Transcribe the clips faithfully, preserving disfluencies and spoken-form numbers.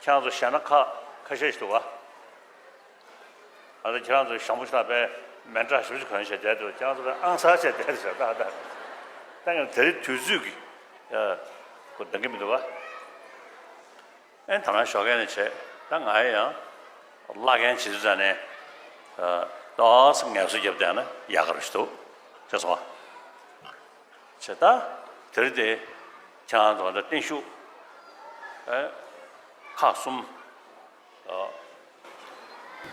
ཁྱེད་རང་ཚོ་ཞེད་སྣང་ཁ་ཁ་ཤས་ཤིག་འདུག་ག་ཨ་ད་ཁྱེད་རང་ཚོ་ཞང་པོ་ཆེ་ལ་དཔེ་མེ་འདྲ་ཞབས་ཕྱི་གོན་བྱས་བསྡད་འདུག་ཁྱེད་རང་ཚོ་དཔེ་ཨང་གསར་བྱས་བསྡད་འདུག་ད་ད་ད་ངས་དེ་རིང་དུས་ཚོད་ཀྱི་ཨ་ཁོ་འདང་གི་མི་འདུག་ག་ཨེ་ད་ང་ཞོགས་ཀས་ནས་བྱས། ད་ང་ཡང་བླ་རྒན་བྱེད་དུས་ཙ་ནས་ཏོག་ཙམ་ངལ་གསོ་བརྒྱབ་བསྡད་ན་ཡག་ག་རེ་ཞིག་འདུག་ཅེས་སོང་བ། བྱས་ད་དེ་རིང་དེ་ཁྱེད་རང་ཚོ་ད་བརྟན་བཞུགས་ཨེ་ཁག་གསུམ། ཨ།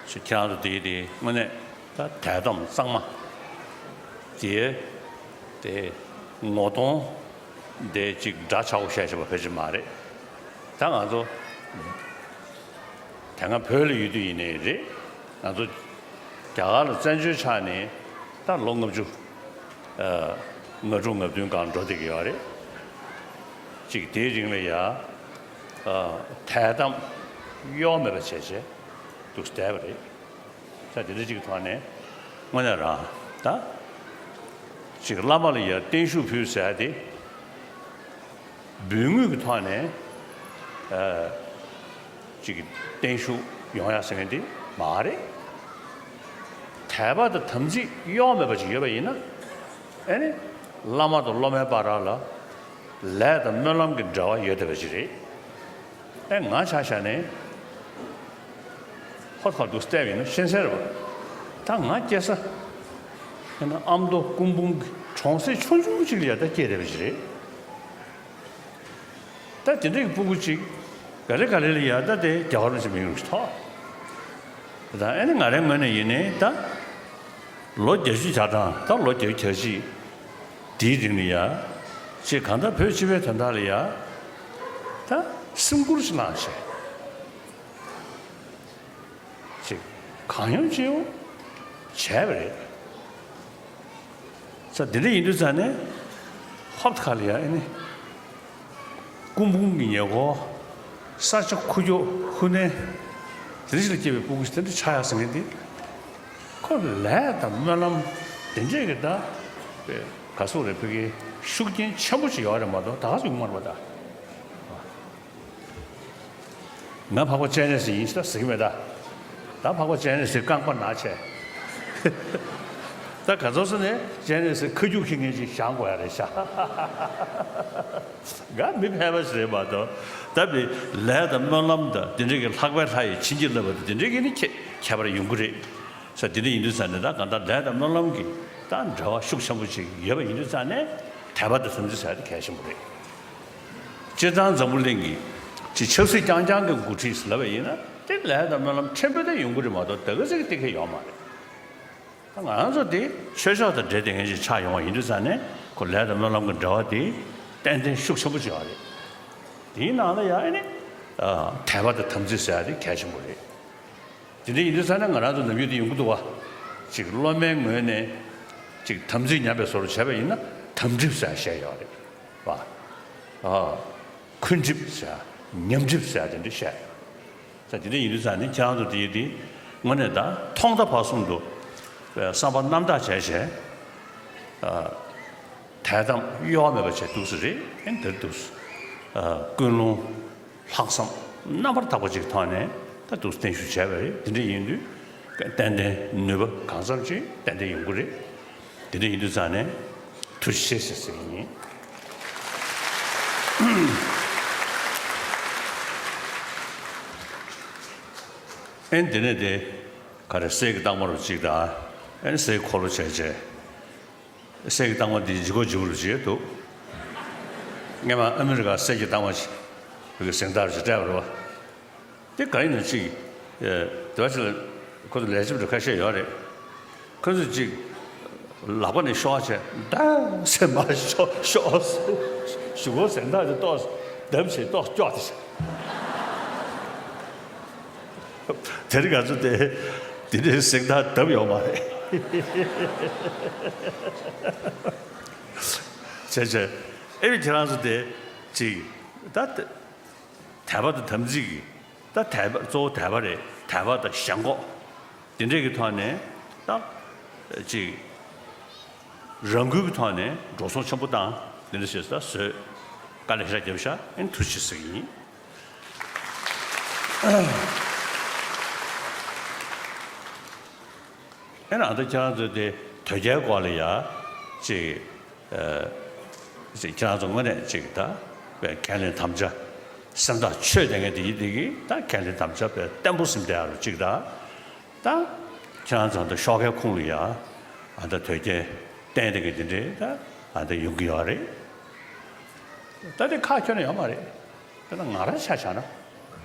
ཁྱེད་རང་ཚོ་དེའི་དེ་དངོས་གནས་ད་དད་དམ་གཙང་མ་དེ་དེ་ངོ་གདོང་དེ་གཅིག་འདྲ་ཆགས་པོ་བཤད་བྱས་པ་ཕལ་ཆེར་མ་རེད། ད་ང་ཚོ་དེ་སྔ་བོད་ལ་ཡོད་དུས་ཡིན་ནའི་རེད། ང་ཚོ་རྒྱ་གར་ལ་བཙན་བྱོལ་ཆགས་ནས་ད་ལོ་ལྔ་བཅུ་ཨ་ལྔ་དྲུག་ལྔ་བདུན་སྒང་འགྲོ་བསྡད་ཀྱི་ཡོད་རེད། གཅིག་དེའི་རིང་ལ་ཡ་ཨ་དད་དམ་གཡོ་མེད་པ་བྱས་བྱས་འདུག་བསྡད་པ་རེད། ས་དེ་འདྲ་གཅིག་གི་ཐོག་ནས་དངོས་གནས་རང་ད་ཅིག་བླ་མ་ལ་ཡ་བརྟན་བཞུགས་ཕུལ་ཟེར་ཡ་དེ་འབུལ་དངུལ་གྱི་ཐོག་ནས་ཨ་ཅིག་བརྟན་བཞུགས་ཡོང་ཡ་ཟེར་མཁན་དེ་མ་རེད། དད་པ་དང་དམ་ཚིག་གཡོ་མེད་པ་ཅིག་ཡོད་པ་ཡིན་ན་ཨེ་ནི་བླ་མ་དང་སློབ་མའི་བར་ལ་ལས་དང་སྨོན་ལམ་གྱི་འབྲེལ་བ་ཡོད་བསྡད་པ་ཅིག་རེད། ཨེ་ང་ཆ་བཞག་ནས་ཧོར་ཁ་འདུག་བལྟས་པ་ཡིན་ན་ཤེས་གསལ་རེད་པ། ད་ང་སྐྱེ་ས་ཨེ་ན་ཨ་མདོ་སྐུ་འབུམ་གྱི་གྲོང་གསེབ་ཆུང་ཆུང་ཅིག་ལ་ཡ་ད་སྐྱེས་བསྡད་པ་ཅིག་རེད། ད་དེ་འདྲའི་སྤུ་གུ་ཅིག་ག་ལེ་ག་ལེ་ལ་ཡ་ད་དེ་རྒྱལ་བ་རིན་པོ་ཆེ་མིང་རུ་ཞིག་ཐོགས། ད་ཨེ་ནི་ང་རའི་ངོས་ནས་ཡིན་ནའི་ད་ལོ་བརྒྱད་ཅུ་གྱ་གྲངས་ད་ལོ་བརྒྱད་ཅུ་གྱ་གཅིག་དེའི་རིང་ལ་ཡ་ཅིག་གང་ལྟར་བོད་སྤྱི་པའི་དོན་དག་ལ་ཡ་ད་སེམས་ཁུར་ཞིག་བླངས་བྱས། ཅིག་གང་ཡོང་ཅི་ཡོང་བྱས་པ་རེད། ས་འདི་འདྲ་ཡིན་དུས་ཙང་ནས་ཧོབ་ཁ་ལ་ཡ་ཨེ་ནི་སྐུ་འབུམ་གྱི་ཉེ་འཁོར་ས་ཆ་ཁུག་ཀྱོག་ཧུ་ནན་དེ་འདྲ་ཞིག་ལ་སྐྱེས་པའི་སྤུ་གུ་ཞིག་དེ་འདྲ་ཆགས་ཡག་ཟེར་མཁན་དེ་ཁོ་ལས་དང་སྨོན་ལམ་དེ་འདྲས་ཀྱི་ད་ག་སོག་རེ་ཕ་གི་ཤུགས་རྐྱེན་ཆེན་པོ་ཅིག་ཡོད་རེད་མ་གཏོགས་ད་ག་སུ་ཡོང་མ་རེད་པ་ད། ང་འཕགས་པ་སྤྱན་རས་གཟིགས་ཡིན་ཞེས་ཟེར་གྱི་མེད་ད། ད་འཕགས་པ་སྤྱན་རས་གཟིགས་རྐང་པ་ན་བྱས། ད་ག་ཚོད་སོང་ནས་སྤྱན་རས་གཟིགས་ཁ་རྒྱུག་ཁྱེར་མཁན་ཅིག་བཞེངས་དགོས་ཡ་རེད་ཤག་ང་མི་ཕལ་པ་ཞིག་རེད་མ་གཏོགས། ད་བི་ལས་དང་སྨོན་ལམ་དང་དེ་འདྲའི་གི་ལྷག་པའི་ལྷ་ཡི་བྱིན་གྱིས་བརླབས་པ་དང་དེ་འདྲའི་གི་ནི་ཁྱད་ཁྱད་པར་ཡོང་གི་རེད། ས་དེ་འདྲ་ཡིན་དུས་ཙང་ནས་ད་གང་ལྟར་ལས་དང་སྨོན་ལམ་གྱི་ད་འབྲེལ་བ་ཤུགས་ཆེན་པོ་ཅིག་ཡོད་པ་ཡིན་དུས་ཙང་ནས་དད་པ་དང་དམ་ཚིག་ཟེར་ཡ་དེ་གལ་ཆེན་པོ་རེད། སྤྱིར་བཏང་འཛམ་བུ་གླིང་གི་ཅིག་ཆབ་སྲིད་རྐྱང་རྐྱང་གི་འགོ་ཁྲིད་ཟེར་ལབ་པ་ཡིན་ན་དེ་ལས་དང་སྨོན་ལམ་ཕྲན་བུ་དེ་ཡོང་གི་རེད་མ་གཏོགས་ད་ག་ཚོད་ཀྱི་གཏན་འཁེལ་ཡོད་མ་རེད། ད་ང་རང་ཚོ་དེ་ཆོས་ཕྱོགས་དང་འབྲེལ་བསྡད་མཁན་ཞིག་ཆགས་ཡོང་བ་ཡིན་དུས་ཙང་ནས་ཁོ་ལས་དང་སྨོན་ལམ་གྱི་འབྲེལ་བ་དེ་ཏན་ཏན་ཤུགས་ཆེན་པོ་ཅིག་ཡོད་རེད། དེའི་ནང་ལ་ཡང་ཨ་ནི་དད་པ་དང་དམ་ཚིག་ཟེར་ཡ་དེ་གལ་ཆེན་པོ་རེད། དེ་འདྲ་ཡིན་དུས་ཙང་ནས་ང་རང་ཚོ་ནམ་རྒྱུན་དེ་ཡོང་གི་འདུག་བ། ཅིག་སློབ་མའི་ངོས་ནས་ཅིག་དམ་ཚིག་ཉམས་པའི་བཟོ་འདྲ་བྱས་པ་ཡིན་ན་དམ་གྲིབ་ཟེར་ཡ་བཤད་ཡོད་རེད་བ། ཨ། འཁོན་གྲིབ་ཟེར་ཡ། ཉམས་གྲིབ་ཟེར་ཡ་དེ་འདྲ་བཤད་ཡོད། ད་དེ་འདྲ་ཡིན་དུས་ཙང་ནས་ཁྱེད་རང་ཚོ་དེ་ཡི་དེ་དངོས་གནས་ད་ཐོག་མཐའ་བར་གསུམ་དུ་བསམ་པ་རྣམ་དག་བྱས་བྱས། ཨ། དད་དམ་གཡོ་བ་མེད་པ་བྱས་འདུག་ས་རེད། ཨེ་འདིར་འདུག་ས། ཨ། ཀུན་སློང་། ལྷག་བསམ་རྣམ་པར་དག་པ་ཅིག་ཐོག་ནས་ད་འདུག་བརྟན་བཞུགས་བྱས་པ་རེད། དེ་འདྲ་ཡིན་དུས་ཏན་ཏན་ནུས་པ་གང་འཚམ་ཅིག་ཏན་ཏན་ཡོང་གི་རེད། དེ་འདྲ་ཡིན་དུས་ཙང་ནས་ཐུགས་རྗེ་ཆེ་ཞེས་ཟེར་གྱི་ཡིན། ཨེ་འདི་ནས་དེ་ག་རེ་གསེར་གྱི་རྟགས་མ་རུ་གཅིག་དང་། ཨེ་གསེར་གྱི་འཁོར་ལོ་བྱས་བྱས། གསེར་གྱི་རྟགས་མ་འདི་ལྗིད་ཁོག་ལྗིད་པོ་རུ་བྱས་འདུག་སྔས་མ་ཨ་མི་རི་ཀ་གསེར་གྱི་རྟགས་མ་ཅིག་བོད་ཀྱི་གཟེངས་རྟགས་རུ་ཅིག་སྤྲད་པ་རེད་བ། དེ་ག་ཡིན་ན་ཅིག་དེ་བ་ཅིག་ལ་ཁོ་ཚོ་ལས་བྱེད་པ་ཁ་ཤས་ཡོད་རེད། ཁོ་ཚོ་ཅིག་ལག་པ་ནས་ཤོར་བྱས་འདམ་ཟེར་མར་ཤོར་ཤོར་སོང་། གཞུག་གུ་གཟེངས་རྟགས་དེ་ཏོག་འདམ་བྱས་ཏོག་སྐྱོག་དེ་བྱས། དེ་རིང་ང་ཚོ་དེ་དེ་འདྲའི་གཟེངས་རྟགས་བརྡབས་ཡོད་མ་རེད། བྱས་བྱས་ཨེ་བི་ཁྱེད་རང་ཚོ་དེ་ཅིག་ད་དད་པ་དང་དམ་ཚིག་གི་ད་དད་པ་གཙོ་བོ་དད་པ་རེད། དད་པ་དང་ཞེན་ཁོག་དེ་འདྲས་ཀྱི་ཐོག་ནས་ད་ཅིག་རང་འགུལ་གྱི་ཐོག་ནས་འགྲོ་སོང་ཆེན་པོ་བཏང་དེ་འདྲ་བྱས་ད་བཟོས་དཀའ་ལས་ཞེ་དྲག་བརྒྱབ་ཤག་ཨེ་ཐུགས་རྗེ་ཆེ་ཟེར་གྱི་ཡིན། ཨེ་ན་ད་ཁྱེད་རང་ཚོས་དེ་དོལ་རྒྱལ་སྐོར་ལ་ཡ་ཅིག་ཨ་ཅིག་ཁྱེད་རང་ཚོ་དངོས་གནས་ཅིག་ད་བས་ཁས་ལེན་དམ་བཅའ་སེམས་ཐག་ཆོད་བསྡད་མཁན་དེ་ཡིན་དེ་གི་ད་ཁས་ལེན་དམ་བཅའ་བས་བརྟན་པོ་ཟིན་བསྡད་ཡ་རུ་ཅིག་ད་ད་ཁྱེད་རང་ཚོ་ད་ཤོག་ཁའི་ཁུངས་ལ་ཡ་ཨ་ད་དོལ་རྒྱལ་བསྟེན་བསྡད་མཁན་དེ་འདྲས་ད་ཨ་ད་ཡོང་གི་ཡོད་རེད། ད་དེ་ཁག་ཁྱོན་ནས་ཡོད་མ་རེད། དཔེར་ན་ང་རང་ཆ་བཞག་ན།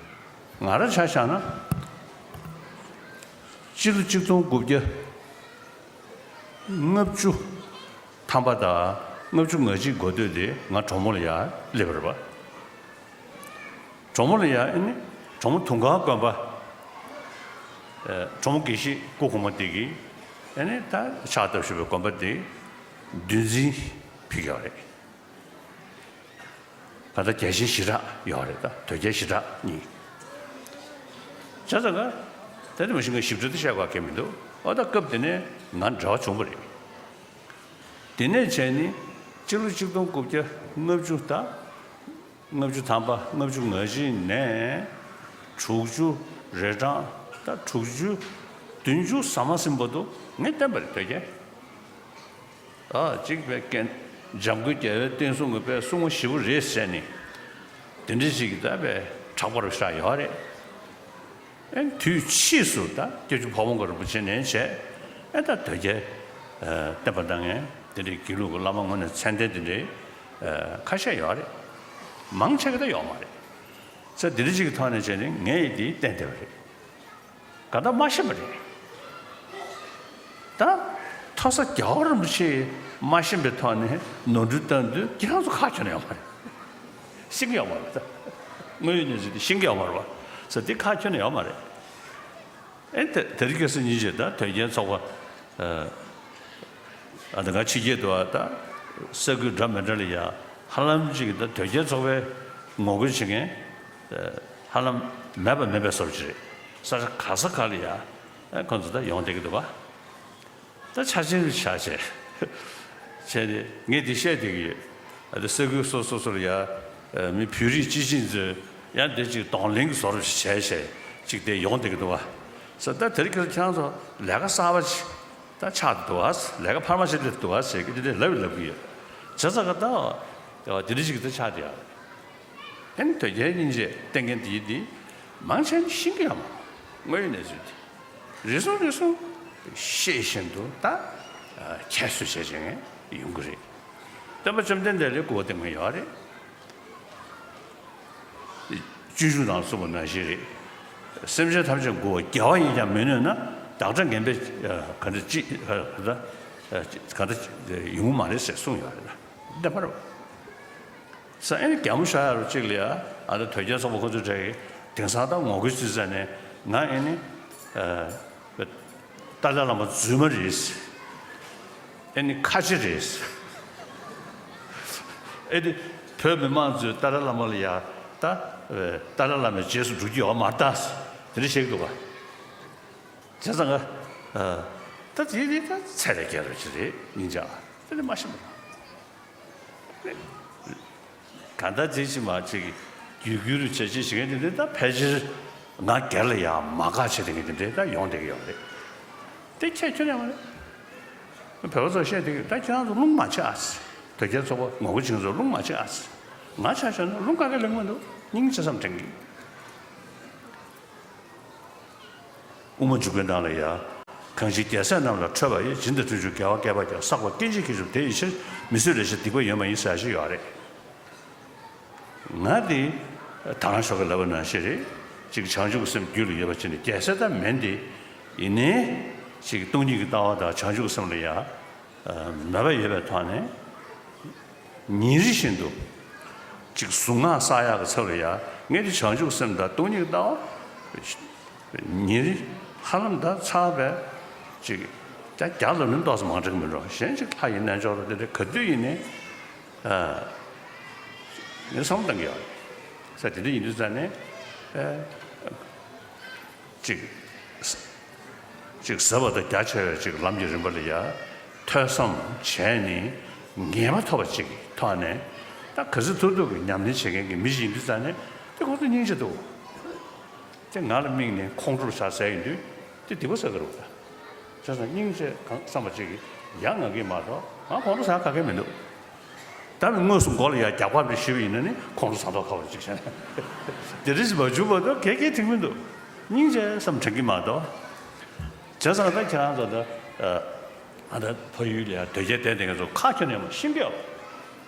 ང་རང་ཆ་བཞག་ན། སྤྱི་ལོ་གཅིག་སྟོང་དགུ་བརྒྱ་ལྔ་བཅུ་ཐམ་པ་དང་ལྔ་བཅུ་ང་གཅིག་འགོ་སྟོད་དེ་ང་གྲོ་མོ་ལ་ཡར་སླེབས་པ་རེད་པ། གྲོ་མོ་ལ་ཡར་ཨེ་ནི་གྲོ་མོ་དུང་དཀར་དགོན་པ། ཨེ་གྲོ་མོ་དགེ་བཤེས་སྐུ་གོང་མ་དེ་གིས་ཨེ་ནི་ད་ཕྱག་བཏབ་བཞུགས་པའི་དགོན་པ་དེ་འདུལ་འཛིན་ཕུལ་ཡོད་རེད། ད་ལྟ་རྒྱལ་ཆེན་ཞི་དྲག་ཡོད་རེད། ད་དོལ་རྒྱལ་ཞི་དྲག་གཉིས། བྱས་ཙང་ཀ་ད་དེ་མ་གཞི་ང་ཞིབ་ཕྲ་དེ་བཤད་དགོས་གལ་མི་འདུག་འོ་ད་སྐབས་དེ་ནས་ང་འབྲེལ་བ་བྱུང་བ་རེད། དེ་ནས་བྱས་ནི་སྤྱི་ལོ་གཅིག་སྟོང་དགུ་བརྒྱ་ལྔ་བཅུ་དང་ལྔ་བཅུ་ཐམ་པ་ལྔ་བཅུ་ང་གཅིག་ནས་དྲུག་ཅུ་རེ་གྲངས་ད་དྲུག་ཅུ་བདུན་ཅུ་ཟ་མ་ཟིན་བར་དུ་ངས་བསྟེན་པ་རེད་དོལ་རྒྱལ། ཨ་གཅིག་པའི་རྐྱེན། འཇམ་མགོན་རྒྱལ་བའི་བསྟན་སྲུང་གི་པའི་སྲུང་མ་ཞེ་པོ་རེད་ཟེར་ནས། དེ་འདྲ་ཞིག་གི་ད་པའི་གྲགས་པ་རུ་ཤར་ཡོད་རེད། ཨེ་དུས་ཕྱིས་སུ་ད་སྐྱབས་རྗེ་ཕ་བོང་ཁ་རིན་པོ་ཆེ་ནས་བྱས་ཨེ་ད་དོལ་རྒྱལ་བསྟེན་པ་གནང་མཁན་དེ་འདྲའི་དགེ་ལུགས་ཀྱི་བླ་མ་ངོས་ནས་མཚན་ལྡན་དེ་འདྲའི་ཁ་ཤས་ཡོད་རེད། མང་ཆེ་གི་ད་ཡོད་མ་རེད། ས་དེ་འདྲ་ཞིག་གི་ཐོག་ནས་བྱས་ནས་ངས་ཡི་དེ་བསྟེན་བསྡད་པ་རེད། ག་ད་མ་ཤེས་པ་རེད། ད་མཐོ་ས་རྒྱལ་བ་རིན་པོ་ཆེ་མ་ཤེས་པའི་ཐོག་ནས་ནོར་འཁྲུལ་བཏང་དུས་ཁྱེད་རང་ཚོ་ཁ་ཁྱོན་ནས་ཡོད་མ་རེད། ཤེས་ཀྱི་ཡོད་མ་རེད་ད། དངོས་ཡོད་གནས་ཚུལ་དེ་ཤེས་ཀྱི་ཡོད་མ་རེད་བ། ས་དེ་ཁ་ཁྱོན་ནས་ཡོད་མ་རེད། ཨེ་དེ་དེ་རིང་ཁ་སང་ཉིན་བྱས་ད་དོལ་རྒྱལ་ཚོགས་པ་ཨ་ད་ང་ཕྱི་རྒྱལ་དུ་བ་ད་ས་ཁུལ་འདྲ་མི་འདྲ་ལ་ཡ་ཧ་ལམ་ཅིག་ད་དོལ་རྒྱལ་ཚོགས་པའི་ངོ་རྒོལ་བྱེད་མཁན། ཧ་ལམ་མེད་པ་མེད་པའི་བཟོ་འདྲ་ཅིག་རེད། ས་ཆ་ག་ས་ག་ལ་ཡ་ཁོང་ཚོ་ད་ཡོང་བསྡད་ཀྱི་འདུག་བ། ད་ཆ་ཆེན་རུ་ཆ་ཆེ་བྱས་ཏེ་ངས་འདི་བཤད་བསྡད་ཀྱི་ཡོད། ཨ་ད་ས་ཁུལ་སོ་སོ་སོ་ལ་ཡ་མི་བོད་རིགས་སྤྱི་བྱིངས་ཚོས་ཡང་འདི་ཅིག་གདོང་ལེན་གྱི་བཟོ་འདྲ་ཞིག་བྱས་བྱས་ཅིག་དེ་ཡོང་བསྡད་ཀྱི་འདུག་བ། ས་ད་དེ་རིང་ཁྱེད་རང་ཚོ་ལས་ཀ་གསར་པ་ཅིག་ད་ཆགས་འདུག་བ། ལས་ཀ་འཕར་མ་ཞིག་སླེབས་འདུག་བ་ཟེར་གྱི་འདི་འདྲས་ལབ་ལབ་ཀྱི་ཡོད། བྱས་ཙང་ཀ་ད་འདི་འདྲ་ཞིག་ད་ཆགས་བསྡད་ཡོད། ཨེ་ནི་དོལ་རྒྱལ་སྙིང་རྗེ་བསྟེན་མཁན་དེ་དེ་མང་ཆེ་ནི་ཤེས་ཀྱི་ཡོད་མ་རེད། དངོས་ཡོད་གནས་ཚུལ་དེ་རེ་ཟུང་རེ་ཟུང་ཤེས་བཞིན་དུ་ད་ཁྱད་གསོད་བྱས་བྱས་མཁན་ཡོང་གི་རེད། སྟོན་པ་བཅོམ་ལྡན་འདས་ལ་སྐུར་བ་འདེབས་མཁན་ཡོད་རེད། སྤྱོད་འཇུག་ནང་གསུངས་པ་ནང་བཞིན་རེད། སེམས་ཅན་ཐམས་ཅད་མགུ་བ་རྒྱལ་བ་ཡིན་ཀྱང་མི་གནོད་ན་བདག་སྒྲ་ངན་པས་ག་འདྲ་ཅི་ག་འདྲ་ག་འདྲ་ཡོང་གི་མ་རེད་ཟེར་གསུངས་ཡོད་རེད། བདེན་པ་རེད། ས་ཨེ་ནི་གད་མོ་ཤོར་ཡ་རུ་གཅིག་ལ་ཡ་ཨ་ད་དོལ་རྒྱལ་ཚོགས་པ་ཁོ་ཚོའི་གྲས་ཀྱི་དེང་སང་ད་ངོ་རྒོལ་བྱེད་ས་ནས་ང་ཨེ་ནི་ཏཱ་ལའི་བླ་མ་རྫུན་མ་རེད། ཨེ་ནི་ཁ་ཆེ་རེད། ཨེ་ནི་བོད་མི་མང་ཚོས་ཏཱ་ལའི་བླ་མ་ལ་ཡ་ད་ཏཱ་ལའི་བླ་མའི་རྗེས་སུ་འགྲོ་གི་ཡོད་མ་རེད་ད། དེ་འདྲ་བཤད་ཀྱི་འདུག་ག་བྱས་ཙང་ང་ད་དེ་ནི་ད་ཚད་ལས་བརྒལ་བ་ཅིག་རེད་སྙིང་རྗེ། དེ་ནི་མ་ཤེས་པ་རེད། གང་ལྟར་དེ་ཕྱི་མ་ཅིག་རྒྱུད་སྐུལ་རུ་བྱས་རྗེས་ཞིག་དེ་འདྲ་ད་ཕལ་ཆེར་ང་སྒེར་ལ་ཡང་མ་དགའ་བྱེད་དེ་དེ་འདྲ་ད་ཡོང་བསྡད་ཀྱི་ཡོད་རེད། དེ་ཁྱད་ཁྱོན་ཡང་མ་རེད། བོད་པ་ཚོ་བཤད་བསྡད་ཀྱི་ད་ཁྱེད་རང་ཚོ་རླུང་མ་ཆག་ཨ་ཟེར། དོལ་རྒྱལ་ཚོགས་པ་ངོ་རྒོལ་བྱེད་མཁན་ཚོ་རླུང་མ་ཆག་ཨ་ཟེར། ང་ཆ་བཞག་ན་རླུང་ག་གེ་ལེན་གྱི་མི་འདུག་སྙིང་རྗེ་བསམ་དྲན་གྱི། དབུ་མ་འཇུག་པའི་ནང་ལ་ཡ། གང་ཞིག་རྒྱལ་སྲས་རྣམས་ལ་ཁྲོས་པ་ཡི། སྦྱིན་དང་སྤྲུལ་གྱུར་དགེ་བ་བསྐལ་པ་ཀྱང་། བསགས་པ་སྐྱེ་མཆེད་མཁས་གྲུབ་དེ་ཡི་ཕྱིར། མི་བཟོད་ལེགས་བཤད་སྡིག་པ་ཡོད་མ་ཡིན་ཟེར་ཞིག་ཡོད་རེད། ང་དེ་ད་རང་ཞོགས་ཀྱི་ལབ་པ་ནང་བཞིན་རེད། ཅིག་བྱང་ཆུབ་ཀྱི་སེམས་རྒྱུད་ལ་ཡོད་པ་ཅིག་ནི་རྒྱལ་སྲས་ད་མིན་ཏེ། ཡིན་ནའི་ཅིག་སྟོང་ཉིད་ཀྱི་ལྟ་བ་དང་བྱང་ཆུབ་ཀྱི་སེམས་ལ་ཡ། མོས་པ་ཡོད་པའི་ཐོག་ནས། ཉིན་རེ་བཞིན་དུ། ཅིག་གཟུངས་སྔགས་བསགས་ཡག་གི་ཚབ་ལ་ཡ། ངས་དེ་བྱང་ཆུབ་སེམས་དང་སྟོང་ཉིད་ཀྱི་ལྟ་བ། ཉིན་རེ་ཧ་ལམ་ད་ཚར་བས། ཅིག་ད་བརྒྱ་ལ་མིན་ཏོག་ཙམ་མང་དྲགས་མིན་འགྲོ། གཞན་ཅིག་ལྷ་ཡི་རྣལ་འབྱོར་ལ་དེ་འདྲ་ག་དུས་ཡིན་ནའི། ངས་བསམ་བློ་བཏང་གི་ཡོད། ས་དེ་འདྲ་ཡིན་དུས་ཙང་ནས། ཅིག་ཅིག་ཟབ་པ་དང་རྒྱ་ཆེ་བའི་ཅིག་ལམ་གྱི་རིམ་པ་ལ་ཡ་ཐོས་བསམ་བྱས་ནས་ངེས་པ་ཐོབ་པ་ཅིག་གི་ཐོག་ནས་ད་ག་ཚོད་ཐུབ་ཐུབ་ཀྱི་ཉམས་ལེན་བྱེད་མཁན་གྱི་མི་ཞིག་ཡིན་དུས་ཙང་ནས་དེ་ཁོང་ཚོ་སྙིང་རྗེ་འདུག་དེ་ང་ལ་དམིགས་ནས་ཁོང་ཁྲོ་ཟ་ཟེར་ཡིན་དུས་དེ་སྡིག་པ་བསགས་ཀྱི་རེད་པ། བྱས་ཙང་སྙིང་རྗེ་གང་བསམ་པ་ཅིག་གིས་ཡ་ང་གིས་མ་གཏོགས་ང་ཁོང་ཁྲོ་ཟ་ག་གེ་མི་འདུག་ད་ནི་དངོས་སུ་མགོ་ལ་ཡ་རྒྱག་པ་མི་ཞུས་པ་ཡིན་ན་ནི་ཁོང་ཁྲོ་ཟ་མདོག་ཁ་པོ་ཅིག་བྱས་ནས་དེ་འདྲ་ཞིག་མ་བྱུང་བར་དུ་ག་གེ་དྲན་གྱི་མི་འདུག་སྙིང་རྗེ་བསམ་དྲན་གྱི་མ་གཏོགས། བྱས་ཙང་ད་ཁྱེད་རང་ཚོ་ད་ཨ་ད་ཕ་ཡུལ་ལ་ཡ་དོལ་རྒྱལ་བསྟེན་བསྡད་མཁན་ཚོ་ཁ་ཁྱོན་ནས་མ་ཤེས་ཀྱི་ཡོད།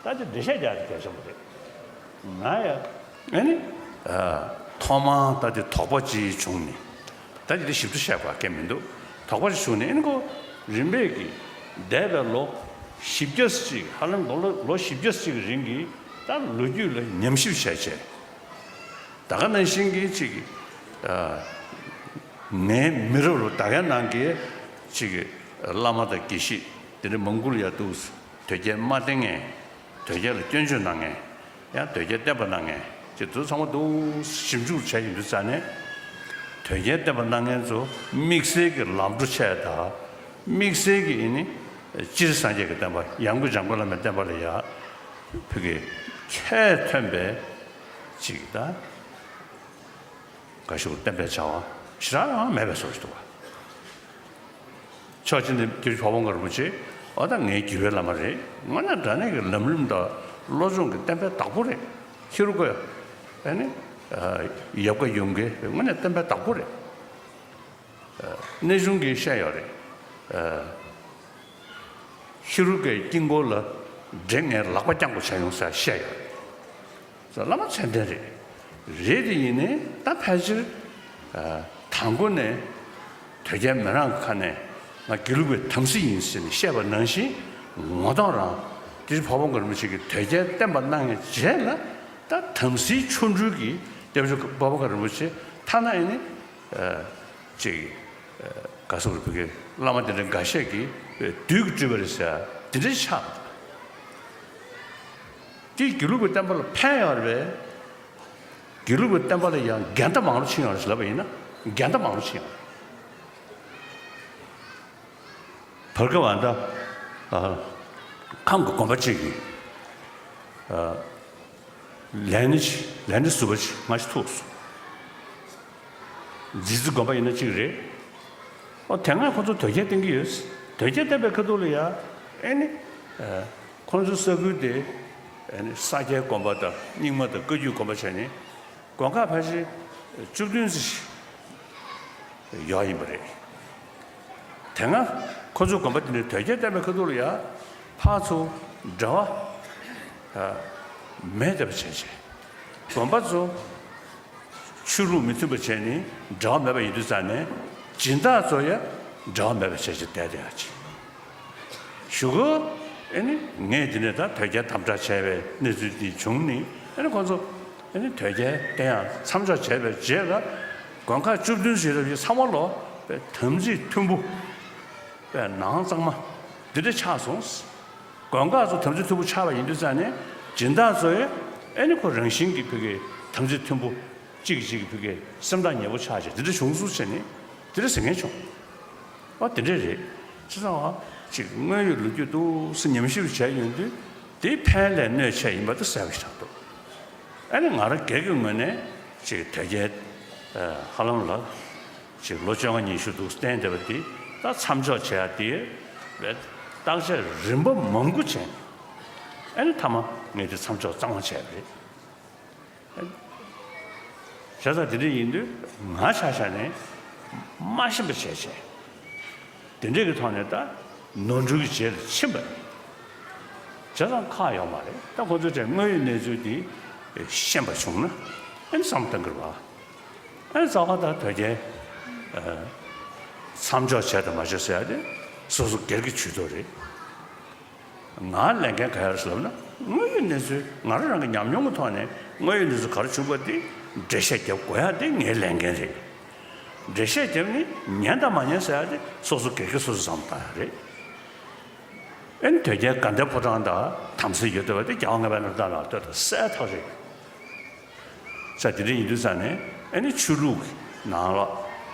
ད་དེ་འགྲེལ་བཤད་རྒྱག་ཡ་དེ་གལ་ཆེན་པོ་རེད། ང་ཡ། ཨ་ནི། ཨ། ཐོག་མར་ད་དེ་དོགས་པ་ཅིག་བྱུང་ནས། ད་དེ་དེ་ཞིབ་ཏུ་བཤད་དགོས་གལ་མི་འདུག་དོགས་པ་ཅིག་བྱུང་ནས་ཨ་ནི་ཁོ་རིམ་པས་ཀྱིས་འདས་པའི་ལོ་བཞི་བརྒྱ་ཅིག་ཧ་ལམ་ལོ་ལོ་བཞི་བརྒྱ་ཅིག་གི་རིང་གི་ད་ལོ་རྒྱུས་ལ་ཉམས་ཞིབ་བྱས་བྱས། ད་ག་ནང་བཞིན་གྱི་ཅིག་ཨ། ངའི་མི་རབས་ལ་ད་གའི་ནང་གི་ཅིག་བླ་མ་དང་དགེ་བཤེས་དེ་འདྲ་མང་པོ་ལ་ཡ་འདུག་དོལ་རྒྱལ་མ་བསྟེན་མཁན། དོལ་རྒྱལ་ལ་སྐྱོན་བརྗོད་གནང་མཁན། ཡང་དོལ་རྒྱལ་བསྟེན་པ་གནང་མཁན་ཅིག་དེ་ཚོ་ཚང་མ་འདུག་ཞིབ་འཇུག་བྱས་ཡོང་དུས་ཙ་ནས། དོལ་རྒྱལ་བསྟེན་པ་གནང་མཁན་ཚོ་དམིགས་བསལ་གྱི་ལམ་འགྲོ་ཆེ་དང་། དམིགས་བསལ་གྱི་ཨ་ནི་སྤྱིར་སངས་རྒྱས་ཀྱི་བསྟན་པ་ཡང་སྒོས་འཇམ་མགོན་བླ་མའི་བསྟན་པ་ལ་ཡ་ཕ་གི་ཁྱད་ཐོན་པའི་ཅིག་དང་། ག་ཞུ་བསྟན་པའི་བྱ་བ་ཞེ་དྲག་ཡང་མེད་པའི་བཟོ་ཞིག་འདུག་པ། ཕྱོགས་གཅིག་ནས་དེ་བྱས་ན་འཕགས་པ་དགའ་རིན་པོ་ཆེ་འོ་ད་ངའི་རྒྱུད་པའི་བླ་མ་རེད། དངོས་གནས་དྲང་གནས་ཀྱི་ལམ་རིམ་དང་བློ་སྦྱོང་གི་བསྟན་པའི་བདག་པོ་རེད། ཧེ་རུ་ཀ་ཨ་ནི་ཡབ་བཀའ་ཡོམ་གྱི་དངོས་གནས་བསྟན་པའི་བདག་པོ་རེད། གནས་ཆུང་གིས་བཤད་ཡོད་རེད། ཧེ་རུ་ཀའི་དཀྱིལ་འཁོར་ལ་འདྲེ་ངའི་ལག་པ་བརྐྱངས་པ་བྱས་ཡོང་ཟེར་བཤད་ཡོད་རེད། བླ་མ་མཚན་ལྡན་རེད། རེད་དེ་ཡིན་ནའི་ད་ཕལ་ཆེར་དང་པོ་ནས་དོལ་རྒྱལ་མི་རང་གི་ཁ་ནས་ང་དགེ་ལུགས་པའི་དམ་སྲི་ཡིན་ཟེར་ནས་བཤད་པ་ནང་བཞིན་ངོ་ཐོག་རང་དེ་འཕགས་པ་དགའ་རིན་པོ་ཆེ་གིས་དོལ་རྒྱལ་བསྟེན་པ་གནང་བའི་རྗེས་ལ་ད་དམ་སྲིའི་ཆོ་འཕྲུལ་གྱིས་སྐྱབས་རྗེ་འཕགས་པ་དགའ་རིན་པོ་ཆེ་ཐ་ན་ཨ་ནི་ཅིག་ག་སོགས་རུ་བུ་གའི་བླ་མ་དེ་འདྲ་འགའ་ཤས་ཀྱིས་བདུད་ཀྱིས་སྤྲུལ་པ་རེད་ཟེར་དེ་འདྲའི་ཆགས། དེས་དགེ་ལུགས་པའི་བསྟན་པ་ལ་ཕན་ཡོད་རེད་པས། དགེ་ལུགས་པའི་བསྟན་པ་ལ་ཡང་འགལ་ཟླ་མང་རུ་ཕྱིན་ཡོད་རེད་ཟེར་ལབ་པ་ཡིན་ན་འགལ་ཟླ་མང་རུ་ཕྱིན་ཡོད་རེད། བར་སྐབས་ཨ་ད། ཨ། ཁམས་ཀྱི་དགོན་པ་གཅིག་གིས། ཨ། ལས་སྣེ་ལས་སྣེ་ཟུར་པ་ཞིག་སྔ་ཕྱི་ཐུག་སོང་། རྫི་རྩི་དགོན་པ་ཡིན་ན་གཅིག་རེད། ཨོ་དེ་སྔ་ཁོ་ཚོ་དོལ་རྒྱལ་བསྟེན་གྱི་ཡོད། དོལ་རྒྱལ་བསྟེན་པའི་ཁ་ཐུག་ལ་ཡ་ཨེ་ནི། ཨ། ཁོ་ཚོའི་ས་ཁུལ་དེ་ཨེ་ནི་ས་སྐྱའི་དགོན་པ་དང་རྙིང་མ་དང་བཀའ་བརྒྱུད་དགོན་པ་བྱས་ནས་དགོན་ཁག་ཕལ་ཆེར་བཅུ་བདུན་ཙམ་ཞིག་ཡོད་ཡིན་པ་རེད། དེ་སྔ་ཁོ་ཚོའི་དགོན་པ་དེ་ནས་དོལ་རྒྱལ་བསྟེན་པའི་ཁ་ཐུག་ལ་ཡ་ཕར་ཚུར་འབྲེལ་བ་མེད་བསྡད་པ་བྱས་བྱས། དགོན་པ་ཚོ་ཆོས་ལུགས་མི་མཐུན་པ་བྱས་ནས་འབྲེལ་བ་མེད་པ་ཡིན་དུས་ཙང་ནས་སྦྱིན་བདག་ཚོ་ཡ་འབྲེལ་བ་མེད་པ་བྱས་བྱས་བསྡད་བསྡད་ཡ་ཅིག་གཞུག་གུ་ཨེ་ནི་ངས་འདི་ནས་ད་དོལ་རྒྱལ་དམ་དྲག་བྱས་པའི་གནས་ཚུལ་འདི་བྱུང་ནས་ཨེ་ནི་ཁོང་ཚོ་ཨེ་ནི་དོལ་རྒྱལ་བསྟེན་ཡ་མཚམས་འཇོག་བྱས་པའི་རྗེས་ལ་དགོན་ཁག་བཅུ་བདུན་ཞིག་རབ་ཀྱི་ཚང་མ་ལོ་པའི་དམ་ཚིག་མཐུན་པོ་པའི་ནང་གཙང་མ་འདི་འདྲ་ཆགས་སོང་། དགོན་ཁག་ཚོ་དམ་ཚིག་མཐུན་པོ་ཆགས་པ་ཡིན་དུས་ཙང་ནས་སྦྱིན་བདག་ཚོ་ཡང་ཨེ་ནི་ཁོ་རང་བཞིན་གྱི་ཕ་གི་དམ་ཚིག་མཐུན་པོ་གཅིག་གིས་གཅིག་གི་ཕ་གི་སེམས་ཐག་ཉེ་པོ་ཆགས་བྱས་འདི་འདྲ་བྱུང་སོང་ཟེར་ནས་འདི་འདྲ་ཟེར་མཁན་བྱུང་། ཨོ་དེ་འདྲས་རེད། བྱས་ཙང་ཨ་ཅིག་དངོས་ཡོད་ལོ་རྒྱུས་འདུག་སེ་ཉམས་ཞིབ་བྱས་ཡོང་དུས་དེ་ཕན་ལས་གནོད་ཆེ་ཡིན་པ་དེ་གསལ་པོ་ཞིག་ཆགས་འདུག་ཨ་ནི་ང་རང་སྒེར་གྱི་ངོས་ནས་ཅིག་དོལ་རྒྱལ་ཧ་ལམ་ལ་ཅིག་ལོ་བཅོ་ལྔ་ཉི་ཤུ་འདུག་བསྟེན་བསྡད་པ་དེ་ད་མཚམས་འཇོག་བྱས་ཡ་དེ་བས་བརྟག་དཔྱད་རིམ་པ་མང་པོ་བྱས་ནས་ཨ་ནི་མཐའ་མ་ངས་དེ་མཚམས་འཇོག་གཙང་མ་བྱས་པ་རེད། བྱས་ཙང་དེ་འདྲ་ཡིན་དུས་ང་ཆ་བཞག་ནས་མ་ཤེས་པ་བྱས་བྱས། དེ་འདྲས་ཀྱི་ཐོག་ནས་ད་ནོར་འཁྲུལ་གྱི་རྗེས་ལ་ཕྱིན་པ་རེད། བྱས་ཙང་ཁག་ཡོད་མ་རེད། ད་ཁོ་ཚོས་དེ་དངོས་ཡོད་གནས་ཚུལ་འདི་ཤེས་པ་བྱུང་ན་ཨ་ནི་བསམ་བློ་གཏང་གི་རེད་བ། ཨ་ནི་རྩ་བ་ད་དོལ་རྒྱལ་མཚམས་འཇོག་བྱས་དང་མ་བྱས་ཟེར་ཡ་དེ་སོ་སོ་སྒེར་གྱི་ཇུས་གཏོགས་རེད། ང་ལས་འགན་ག་རེ་ཟེར་ལབ་ན་དངོས་ཡོད་གནས་ཚུལ་ང་རང་རང་གི་ཉམས་མྱོང་གི་ཐོག་ནས་དངོས་ཡོད་གནས་ཚུལ་ག་རེ་བྱུང་པ་དེ་འགྲེལ་བཤད་རྒྱབ་དགོས་ཡ་དེ་ངའི་ལས་འགན་རེད། འགྲེལ་བཤད་རྒྱབ་ནས་ཉན་དང་མ་ཉན་ཟེར་ཡ་དེ་སོ་སོ་སྒེར་གྱི་སོ་སོ་བསམ་བཏང་ཡ་རེད། ཨེ་ནི་དོལ་རྒྱལ་དགའ་ལྡན་ཕོ་བྲང་དང་དམ་སྲི་ཡོད་བསྡད་པ་དེ་རྒྱལ་བ་ལྔ་པའི་རྣམ་ཐར་ནང་ལྟོས་དང་གསལ་ཐག་རེད། ས་དེ་འདྲ་ཡིན་དུས་ཙང་ནས་ཨེ་ནི་ཆོས་ལུགས་ནང་ལ་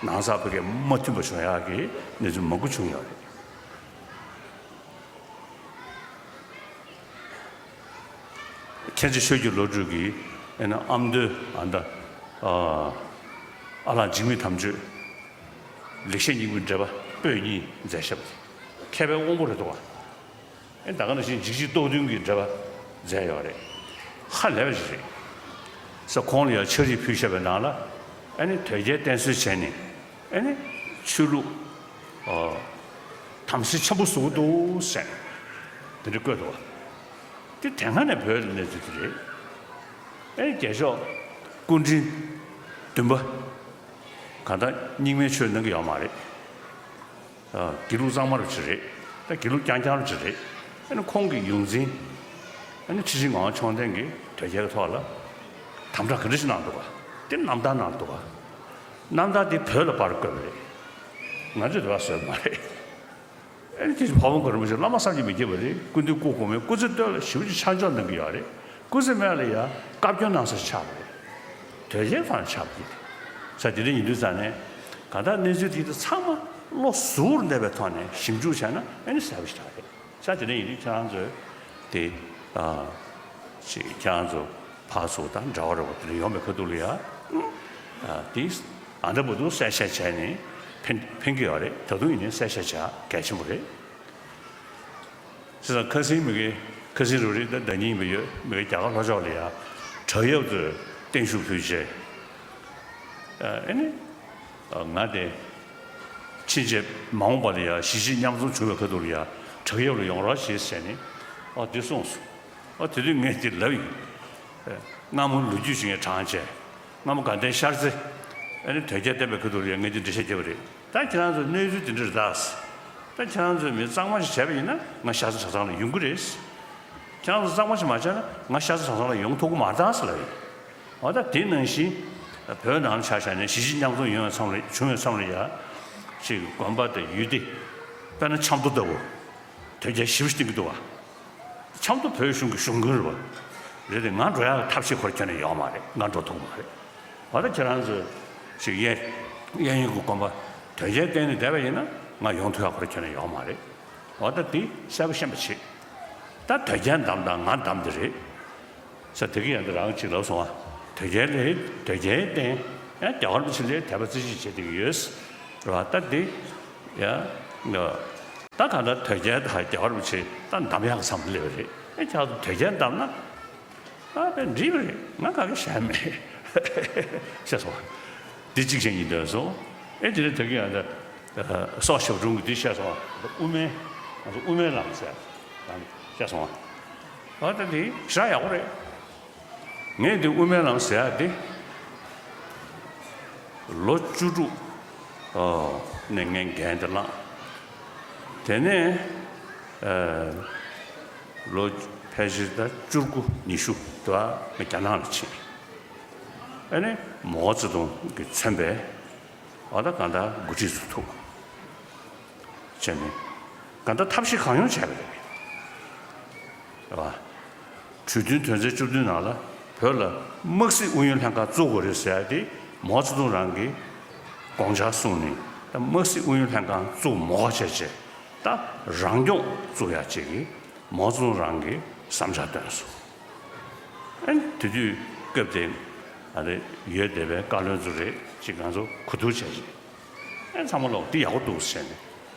ནང་ས་ཕ་གི་མ་མཐུན་པ་བྱུང་ཡག་གི་གནས་ཚུལ་མང་པོ་བྱུང་ཡོད་རེད། མཁྱེན་བརྩེ་ཆོས་ཀྱི་བློ་གྲོས་ཀྱིས་ཨེ་ནི་ཨ་མདོའི་ཨ་མདའ་ཨ་ ཨ་ལགས་འཇིགས་མེད་དམ་ཆོས། ལེགས་བཤད་སྙིང་པོའི་འགྲེལ་པ་པོད་གཉིས་མཛད་བཞག་པ་དེ་མཁས་པའི་དབང་པོ་རེད་འདུག་བ། ཨེ་ད་ག་ནང་བཞིན་འཇིགས་བྱེད་རྟོག་བདུན་གྱི་འགྲེལ་པ་མཛད་ཡོད་རེད། ཧ་ལས་པ་ཞིག་རེད། ས་ཁོང་ལ་ཡང་ཕྱག་བྲིས་ཕུལ་བཞག་པའི་ནང་ལ་ཨ་ནི་དོལ་རྒྱལ་བསྟེན་གསོལ་བྱས་ནས་ཨ་ནི་ཆོས་ལུགས་ཨ་དམ་སྲི་ཆེན་པོ་བཟོ་གི་འདུག་ཟེར་དེ་འདྲ་བཀོད་འདུག་བ། དེ་དེ་སྔ་ནས་བོད་ལ་གནས་ཚུལ་དེ་རེད། ཨེ་རྒྱལ་མཆོག་སྐུ་ཕྲེང་བདུན་པ་གང་ལྟར་རྙིང་མའི་ཆོས་གནང་གི་ཡོད་མ་རེད། ཨ་དགེ་ལུགས་གཙང་མ་རུ་ཅིག་རེད། ད་དགེ་ལུགས་རྐྱང་རྐྱང་རུ་ཅིག་རེད། ཨ་ནི་ཁོང་གི་ཡོངས་འཛིན་ཨ་ནི་ཁྲི་ཆེན་ངག་དབང་མཆོག་ལྡན་གྱིས་དོལ་རྒྱལ་གྱི་ཐོག་ལ་དམ་དྲག་ག་འདྲ་ཞིག་གནང་འདུག་ག་དེ་རྣམ་ཐར་ནང་འདུག་ག་རྣམ་ཐར་དེ་བོད་ལ་པར་བཀོད་པ་རེད། ང་ཚོས་དེ་བ་བཟོས་པ་མ་རེད། ཨེ་ནི་དེ་བཞིན་འཕགས་པ་མགོན་རིན་པོ་ཆེ་བླ་མ་བསམ་གྱིས་མི་ཁྱབ་པ་རེད། སྐུ་མདུན་སྐུ་གོང་མའི་སྐུ་ཚེ་སྟོད་ལ་ཞེ་པོ་ཅིག་ཆ་འཇོག་གནང་གི་ཡོད་རེད། སྐུ་ཚེ་སྨད་ལ་ཡང་བཀའ་བཀྱོན་གནང་སར་ཆགས་པ་རེད། དོལ་རྒྱལ་ཐོག་ནས་ཆགས་པ་རེད། ས་དེ་འདྲ་ཡིན་དུས་ཙང་ནས་གང་ལྟར་གནས་ཚུལ་དེ་ཚང་མ་བློ་གཟུ་བོར་གནས་པའི་ཐོག་ནས་ཞིབ་འཇུག་བྱས་ན་ཨེ་ནི་གསལ་པོ་ཞིག་རེད། ས་དེ་འདྲ་ཡིན་དུས་ཁྱེད་རང་ཚོས་དེ་ཨ་ཅིག་ཁྱེད་རང་ཚོ་ཕར་ཚུར་དང་འབྲེལ་བ་རོགས་དེ་འདྲ་ཡོང་བའི་ཁ་ཐུག་ལ་ཡ་ཨ་དེ་ཨ་འདྲ་པོ་འདུག་གསལ་བཤད་བྱས་ནས་ཕན་ཕན་གྱི་ཡོད་རེད། ད་དུང་ཡིན་ནའི་གསལ་བཤད་བྱ་གལ་ཆེན་པོ་རེད། བྱས་ཙང་ཁ་སང་མི་གི་ཁ་སང་རུ་རེད། ད་ཟླ་ཉིན་ཡིན་པ་ཡོད། མི་གི་རྒྱ་གར་ལྷོ་ཕྱོགས་ལ་ཡ་བྲག་གཡབ་ཚོས་བརྟན་བཞུགས་ཕུལ་བྱས། ཨ་ནི་ང་དེ་ཕྱིན་ཆད་མ་འོངས་པ་ལ་ཡ་གཞིས་བྱེས་མཉམ་འཛོམས་བྱུང་བའི་ཁ་ཐུག་ལ་ཡ་བྲག་གཡབ་ལ་ཡོང་རོགས་བྱེད་ཟེར་ནས་ཨ་དེ་གསུངས་སོང་། ཨ་དེ་དུས་ངས་དེ་ལབ་ཡིན། སྔ་མོ་ལོ་རྒྱུས་ཤིག་ངས་དྲངས་བྱས། སྔ་མོ་དགའ་ལྡན་ཤར་རྩེ་ཨ་ནི་དོལ་རྒྱལ་བསྟེན་པའི་ཁ་ཐུག་ལ་ཡ་ངས་དེ་འགྲེལ་བཤད་བརྒྱབ་པ་རེད། ད་ཁྱེད་རང་ཚོ་གནས་ཚུལ་དེ་འདྲ་རེད་ད། ད་ཁྱེད་རང་ཚོས་མི་གཙང་མ་ཞིག་བྱས་པ་ཡིན་ན་ང་ཤར་རྩེ་གྲྭ་ཚང་ལ་ཡོང་གི་རེད། ཁྱེད་རང་ཚོ་གཙང་མ་ཞིག་མ་བྱས་ན་ང་ཤར་རྩེ་གྲྭ་ཚང་ལ་ཡོང་ཐུབ་ཀྱི་མ་རེད་ད་ཟེར་ལབ་ཡོད། འོ་ད་དེ་ནང་བཞིན་བོད་ནང་ལ་ཆ་བཞག་ནས་གཞིས་བྱེས་མཉམ་འཛོམས་ཡོང་བའི་མཚམས་ལ་བྱུང་བའི་མཚམས་ལ་ཡ། ཅིག་དགོན་པ་དང་ཡུལ་སྡེ། དཔེར་ན་ཆབ་མདོ་ལྟ་བུ། དོལ་རྒྱལ་ཞེ་པོ་ཞིག་བསྟེན་གྱི་འདུག་བ། ཆབ་མདོ་བོད་གཞུང་གི་གཞུང་དགོན་རེད་བ། རེད་དེ་ང་འགྲོ་ཡག་གི་ཐབས་ཤེས་ཁོ་རང་ཁྱོན་ནས་ཡོད་མ་རེད། ང་འགྲོ་ཐུབ་མ་རེད། འོ་ད་ཁྱེད་རང་ཚོས་ཅིག་གཡས་གཡས་གཡོན་གྱི་དགོན་པ་དོལ་རྒྱལ་བསྟེན་ནས་བསྡད་པ་ཡིན་ན་ང་ཡོང་ཐུབ་ཡག་ཁོ་རང་ཁྱོན་ནས་ཡོད་མ་རེད། འོ་ད་དེ་གསལ་པོ་ཤེས་པ་བྱེད། ད་དོལ་རྒྱལ་འདམ་དང་ང་འདམ་དེ་རེད། ས་དེ་གི་ཡང་འདི་རང་ཅིག་ལབ་སོང་ཨ། དོལ་རྒྱལ་ལས་དོལ་རྒྱལ་བསྟེན་ཡང་རྒྱ་གར་མི་ཆེ་ལས་དད་པ་རྩེ་གཅིག་བྱེད་བསྡད་ཀྱི་ཡོད། རེད་བ། ད་འདི་ཡང་ད་གང་ལྟར་དོལ་རྒྱལ་དང་རྒྱ་གར་མི་ཆེ་ད་འདམ་ཡག་གི་མཚམས་སླེབས་པ་རེད། ཨེ་ཁྱེད་ཚོ་དོལ་རྒྱལ་འདམ་ན་ཨ་དཔེ་འགྲིག་པ་རེད། ང་ག་གེ་བྱས་མེད་ཤེས་སོང་ཨ། འདི་གཅིག་བྱས་གཉིས་འདོན་སོང་། ཨེ་དེ་ནས་དོལ་རྒྱལ་ཡང་ད་སྲོག་ཞབས་དྲུང་གི་འདི་བཤད་སོང་ཨ། དབུ་མའི་ང་ཚོ་དབུ་མའི་ལམ་ཟེར་བཤད་སོང་ཨ། ཨ་ད་འདི་ཞེ་དྲག་ཡག་པོ་རེད། ངས་འདི་དབུ་མའི་ལམ་ཟེར་ཡག་འདི་ལོ་བཅུ་དྲུག་ནས་ངས་འགན་འདི་བླངས། དེ་ནས་ལོ་ཕལ་ཆེར་ད་བཅུ་དགུ་ཉི་ཤུ་དུ་ང་རྒྱ་ནག་ལ་ཕྱིན། ཨ་ནི་མའོ་ཙེ་ཏུང་གིས་མཚོན་པའི་འོ་ད་གང་ལྟར་འགོ་ཁྲིད་ཚོ་ཐུག་བྱས་ནས་གང་ལྟར་ཐབས་ཤེས་གང་ཡོང་བྱས་པ་རེད། རེད་བ། གྲོས་མཐུན་དོན་ཚན་བཅུ་བདུན་ནང་ལ་བོད་ལ་དམག་སྲིད་ཨུ་ཡོན་ལྷན་ཁང་བཙུགས་དགོས་རེད་ཟེར་ཡ་དེ་མའོ་ཙེ་ཏུང་རང་གིས་དགོངས་འཆར་གསུངས་ནས་ད་དམག་སྲིད་ཨུ་ཡོན་ལྷན་ཁང་བཙུགས་མ་དགོས་བྱས་བྱས་ད་རང་སྐྱོང་བཙུགས་ཡ་བྱེད་ཀྱི་མའོ་ཙེ་ཏུང་རང་གིས་བསམ་འཆར་བཏོན་སོང་། ཨ་ནི་དེ་དུས་སྐབས་དེ་ཨ་རེ་ཡོད་བསྡད་པའི་བཀའ་བློན་ཚོ་རེད་ཅིག་ང་ཚོ་གོ་བསྡུར་བྱས་ཅིག་ཨ་ཚང་མ་ལོག་འདི་ཡག་པོ་འདུག་ཟེར་ནས་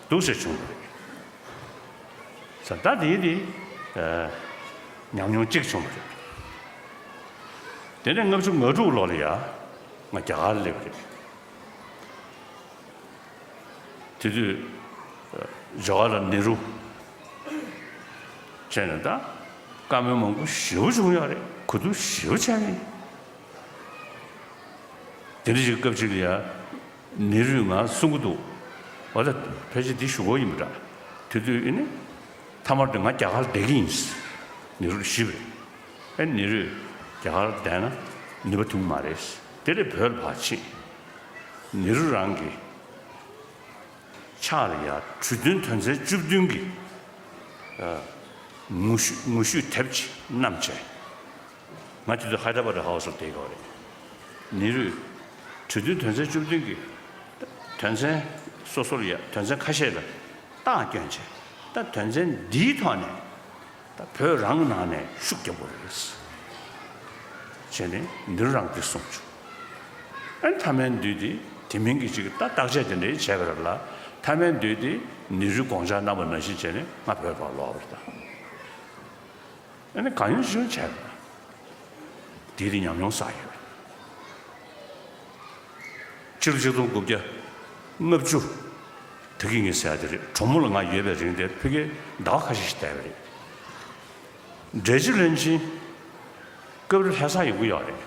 འདུག་ཟེར་བྱུང་བ་རེད། ས་ད་དེའི་དེ་ཉམས་མྱོང་གཅིག་བྱུང་བ་རེད། དེ་ནས་ལྔ་བཅུ་ང་དྲུག་ལོ་ལ་ཡ་ང་རྒྱ་གར་སླེབས་པ་རེད། དེ་དུས་ཇ་ཝ་ཧར་ལལ་ནེ་རུ་བྱས་ནས་ད་བཀའ་མོལ་མང་པོ་ཞེ་པོ་བྱུང་ཡོད་རེད། གོ་བསྡུར་ཞེ་པོ་བྱས་ནས། དེ་འདྲ་ཞིག་སྐབས་ཅིག་ལ་ཡ་ནེ་རུས་ང་གསུང་གི་འདུག་འོ་ད་ཕལ་ཆེར་འདི་ཞུ་གོ་ཡིན་པ་འདྲ། དེ་དུས་ཨེ་ནི་མཐའ་མར་དུ་ང་རྒྱ་གར་བསྡད་ཀྱི་ཡིན། ནེ་རུ་ལ་ཞུས་པ་རེད། ཨེ་ནེ་རུས་རྒྱ་གར་བསྡད་ན་ནུས་པ་ཐོན་གྱི་མ་རེད། དེ་ལས་བོད་ལ་ཕར་ཕྱིན། ནེ་རུ་རང་གི་ཕྱག་ལ་ཡ་གྲོས་མཐུན་དོན་ཚན་བཅུ་བདུན་གྱི་ངོ་བཤུས་ངོ་བཤུས་དེབ་ཅིག་བསྣམས་བྱས། ང་དེ་དུས་ཧའི་ད་ར་བྷ་དི་ཧའུ་སི་ལ་བསྡད་ཡོད་རེད། ནེ་རུས་གྲོས་མཐུན་དོན་ཚན་བཅུ་བདུན་གྱི་དོན་ཚན་སོ་སོ་ལ་ཡ་དོན་ཚན་ཁ་ཤས་ལ་རྟགས་བསྐྱོན་བྱས། ད་དོན་ཚན་འདིའི་ཐོག་ནས་ད་བོད་རང་གི་ནང་ནས་ཤུགས་རྒྱབ་དགོས་རེད་བྱས་ནས་ནེ་རུ་རང་འདི་གསུངས་བྱུང་། ཨ་ནི་མཐའ་མའི་འདུས་དེ་དེ་མིན་གྱི་ཅིག་ད་བརྟག་དཔྱད་དེ་འདྲའི་བྱས་པ་རེད་ལ། མཐའ་མའི་འདུས་དེ་ནེ་རུས་དགོངས་འཆར་གནང་བ་ནང་བཞིན་བྱས་ནས་ང་བོད་པར་ལོག་པ་རེད་ད། ཨ་ནི་གང་ཡོང་ཅི་ཡོང་བྱས་པ་རེད། དེ་དེ་ཉམས་མྱོང་བསགས་ཡོད། ཕྱི་ལོ་ཆིག་སྟོང་དགུ་བརྒྱ་ལྔ་བཅུ་ད་གི་ངས་ཟེར་ཡ་དེ་རེད། གྲོ་མོ་ལ་ང་ཡོད་པའི་རིང་དེར་ཕ་གིར་ཟླ་བ་ཁ་ཤས་ཤིག་བསྡད་པ་རེད། འབྲས་སྤྱི་བློན་ཆེན་སྐབས་རེ་ལྷ་སར་ཡོང་གི་ཡོད་རེད།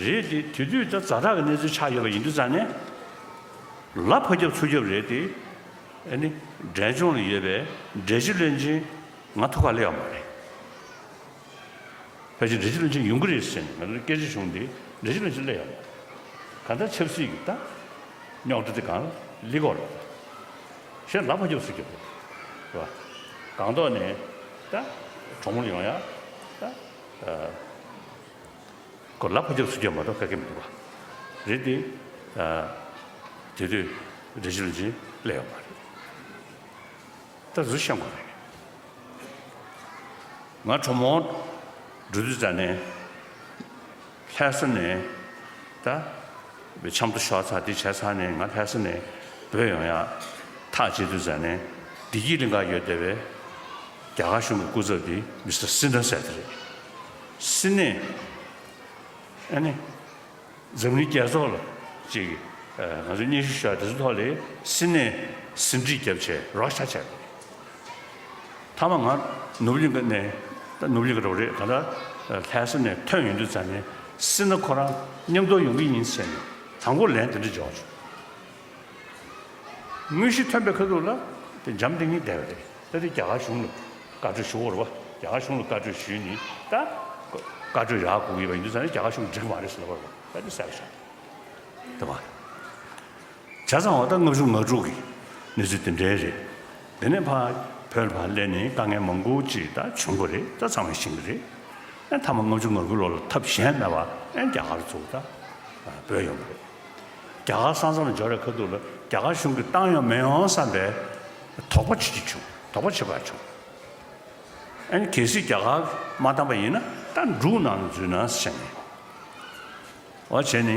རེད་དེ་དེ་དུས་ད་ཛ་དྲག་གི་གནས་ཚུལ་ཆགས་ཡོད་པ་ཡིན་དུས་ཙང་ནས། ལ་ཕ་རྒྱབ་ཚུར་རྒྱབ་རེད་དེ། ཨ་ནི་འབྲས་ལྗོངས་ལ་ཡོད་པའི་འབྲས་སྤྱི་བློན་ཆེན་ང་ཐུག་ག་སླེབས་ཡོད་མ་རེད། ཕལ་ཆེར་འབྲས་སྤྱི་བློན་ཆེན་ཡོང་གི་རེད་ཟེར་ནས་ང་ཚོའི་སྐད་ཆ་བྱུང་སྟེ་འབྲས་སྤྱི་བློན་ཆེན་སླེབས་ཡོད་མ་རེད། གང་ལྟར་ཆབ་སྲིད་ཀྱི་ད་རྙོག་དྲ་དེ་གང་ལ་སླེབས་ཀྱི་ཡོད་རེད། གཞན་ལ་ཕ་རྒྱབ་ཚུར་རྒྱབ་རེད། རེད་བ། སྒང་ཏོག་ནས་ད་གྲོང་མོར་ཡོང་ཡ་ད། ཁོ་ལ་ཕ་རྒྱབ་ཚུར་རྒྱབ་མ་གཏོགས་ག་གེ་མི་འདུག་ག་རེད་དེ། དེ་དུས་འབྲས་སྤྱི་བློན་ཆེན་སླེབས་ཡོད་མ་རེད། ད་གཟུགས་ཤེས་དགོས་རེད། ང་གྲོ་མོར་འགྲོ་དུས་ཙ་ནས་ལྷ་ས་ནས་ད་འཆམ་ཐོ་ཤོར་ཚར་དེ་བྱས་ཚར་ནས་ང་ལྷ་ས་ནས་བོད་ཡོང་ཡ་ཐག་བཅད་དུས་ཙ་ནས་བདེ་སྐྱིད་གླིང་ག་ཡོད་བསྡད་པའི་རྒྱ་གར་གཞུང་གི་སྐུ་ཚབ་དེ་མི་སི་ཊར་སི་ན་ཟེར་དེ་རེད། སི་ནས་ཨ་ནི། འཛམ་གླིང་རྒྱལ་ཚོགས་ལ་ཅིག་ང་ཚོས་སྙན་ཞུ་ཞུ་ཡ་དེ་ཚོའི་ཐོག་ལ་སི་ནས་ཟིན་བྲིས་བརྒྱབ་བྱས་རོགས་ཤ་བྱས་པ་རེད། མཐའ་མ་ང་ནོར་བུ་གླིང་ག་ནས་ད་ནོར་བུ་གླིང་ག་འགྲོ་རེད། གང་ལྟར་ལྷ་ས་ནས་ཐོན་ཡོང་དུས་ཙ་ནས་སི་ན་ཁོ་རང་མཉམ་དུ་ཡོང་གི་ཡིན་ཟེར་ནས་དང་པོ་ལན་དེ་འདྲ་འབྱོར་བྱུང་། དངོས་གཞི་ཐོན་པའི་ཁ་ཐུག་ལ་དེ་འཇམ་ཐིང་ངེ་བསྡད་པ་རེད། ད་དེ་རྒྱ་གར་གཞུང་ལ་བཀའ་འཁྲོལ་ཞུ་དགོས་རེད་བ། རྒྱ་གར་གཞུང་ལ་བཀའ་འཁྲོལ་ཞུས་ནས་ད་བཀའ་འཁྲོལ་ཡག་དགོས་ཀྱི་ཡོད་པ་ཡིན་དུས་ཙང་ནས་རྒྱ་གར་གཞུང་འགྲིག་གི་མ་རེད་ཟེར་ལབ་པ་རེད་བ། ད་དེ་གསལ་པོ་ཤར་འདུག་བ། བྱས་ཙང་བ་ད་ལྔ་བཅུ་ང་དྲུག་གི་གནས་ཚུལ་དེ་འདྲའི་རེད། དེ་ནས་ཕར་བོད་ལ་ཕར་སླེབས་ནས་དཀའ་ངལ་མང་པོ་ཅིག་ད་བྱུང་གི་རེད། ད་ཚང་མས་ཤེས་ཀྱི་རེད། ཨ་མཐའ་མ་ལྔ་བཅུ་ང་དགུ་ལོ་ལ་ཐབས་གཞན་མེད་པ་ཨ་རྒྱ་གར་ཚུར་ད་བྲོས་ཡོང་གི་རེད། རྒྱ་གར་ས་མཚམས་ལ་འབྱོར་བའི་ཁ་ཐུག་ལ་རྒྱ་གར་གཞུང་གིས་བཏང་ཡོང་མི་ཡོང་བསམ་པའི་དོགས་པ་བྱེད་ཀྱི་བྱུང་། དོགས་པ་བྱེད་པར་བྱུང་། ཨ་ནི་གལ་སྲིད་རྒྱ་གར་མ་བཏང་པ་ཡིན་ན་ད་འབྲུག་ནང་ལ་འཛུལ་ན་བཤད་ནས། འོ་བྱས་ནས་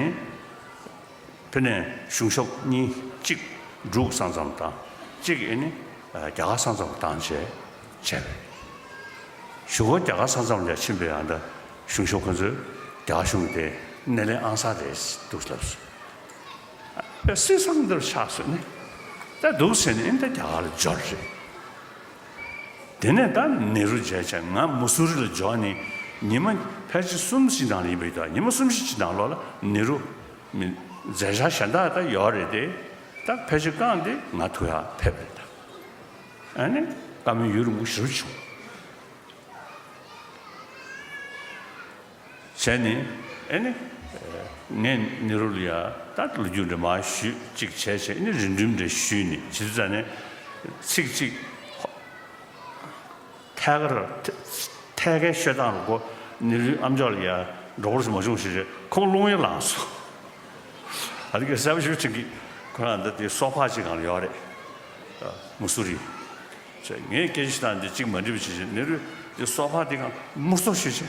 ཕ་ནས་གཞུང་ཞབས་གཉིས་གཅིག་འབྲུག་ས་མཚམས་དང་གཅིག་ཨ་ནི་རྒྱ་གར་ས་མཚམས་བཏང་བྱས་བྱས་པས། གཞུག་གུ་རྒྱ་གར་ས་མཚམས་ལ་ཕྱིན་པའི་ཡང་ད་གཞུང་ཞབས་ཁོ་ཚོས་རྒྱ་གར་གཞུང་གི་དེ་སྣེ་ལེན་ཨང་གསར་རེད་འདུག་ལབ་སོང་། པའི་སྲིད་བཟང་འདིར་ཆགས་སོང་ནས། ད་འདུག་ཟེར་ནས་ཨེ་ད་རྒྱ་གར་ལ་འབྱོར་རེད། དེ་ནས་ད་ནེ་རུ་མཇལ་བྱས་ང་མུ་སུ་རི་ལ་འབྱོར་ནས་ཉི་མ་ཕལ་ཆེར་གསུམ་ཞིག་ནང་ལ་ཡིན་པ་ཡིན་ད། ཉི་མ་གསུམ་བཞི་ཅིག་ནང་ལོགས་ལ་ནེ་རུ་མི་མཛད་འཆར་གཞན་དག་ད་ཡོད་རེད་དེ། ད་ཕལ་ཆེར་བསྐངས་ཏེ་ང་ཐུག་ཡག་ཕེབས་རེད་ད། ཨ་ནི་བཀའ་མོལ་ཡུན་རིང་པོ་ཞེ་པོ་བྱུང་། བྱས་ནས་ཨེ་ནི། ངས་ནེ་རུ་ལ་ཡ་ད་ལོ་རྒྱུས་འདྲ་མར་ཞུས་གཅིག་བྱས་བྱས་ཨེ་ནི་རིང་འགྲིམ་འདྲ་ཞུས་ནས་བྱེད་དུས་ཙ་ནས་ཚིག་གཅིག་ཐད་ཀར་ཐད་ཀའི་ཤོད་སྟངས་ལ་གོ། ནེ་རུའི་ཨམ་ཅོག་ལ་ཡ་འགྲོ་བར་མ་བྱུང་ཞེས་བྱས་ཁོང་རླུང་ཡ་ལངས་སོང་། ཨ་རི་གའི་གསལ་པོ་ཞིག་དྲན་གི། ཁོ་རང་ད་དེ་སོ་ཕག་ཅིག་སྒང་ལ་ཡོད་རེད། མུ་སུ་རི། ངས་སྐད་ཆ་དང་འདི་གཅིག་མ་འགྲིག་པ་བྱེད་བཞིན་ནེ་རུས་འདི་སོ་ཕག་འདི་གང་མུར་སོ་ཞུས་བྱས་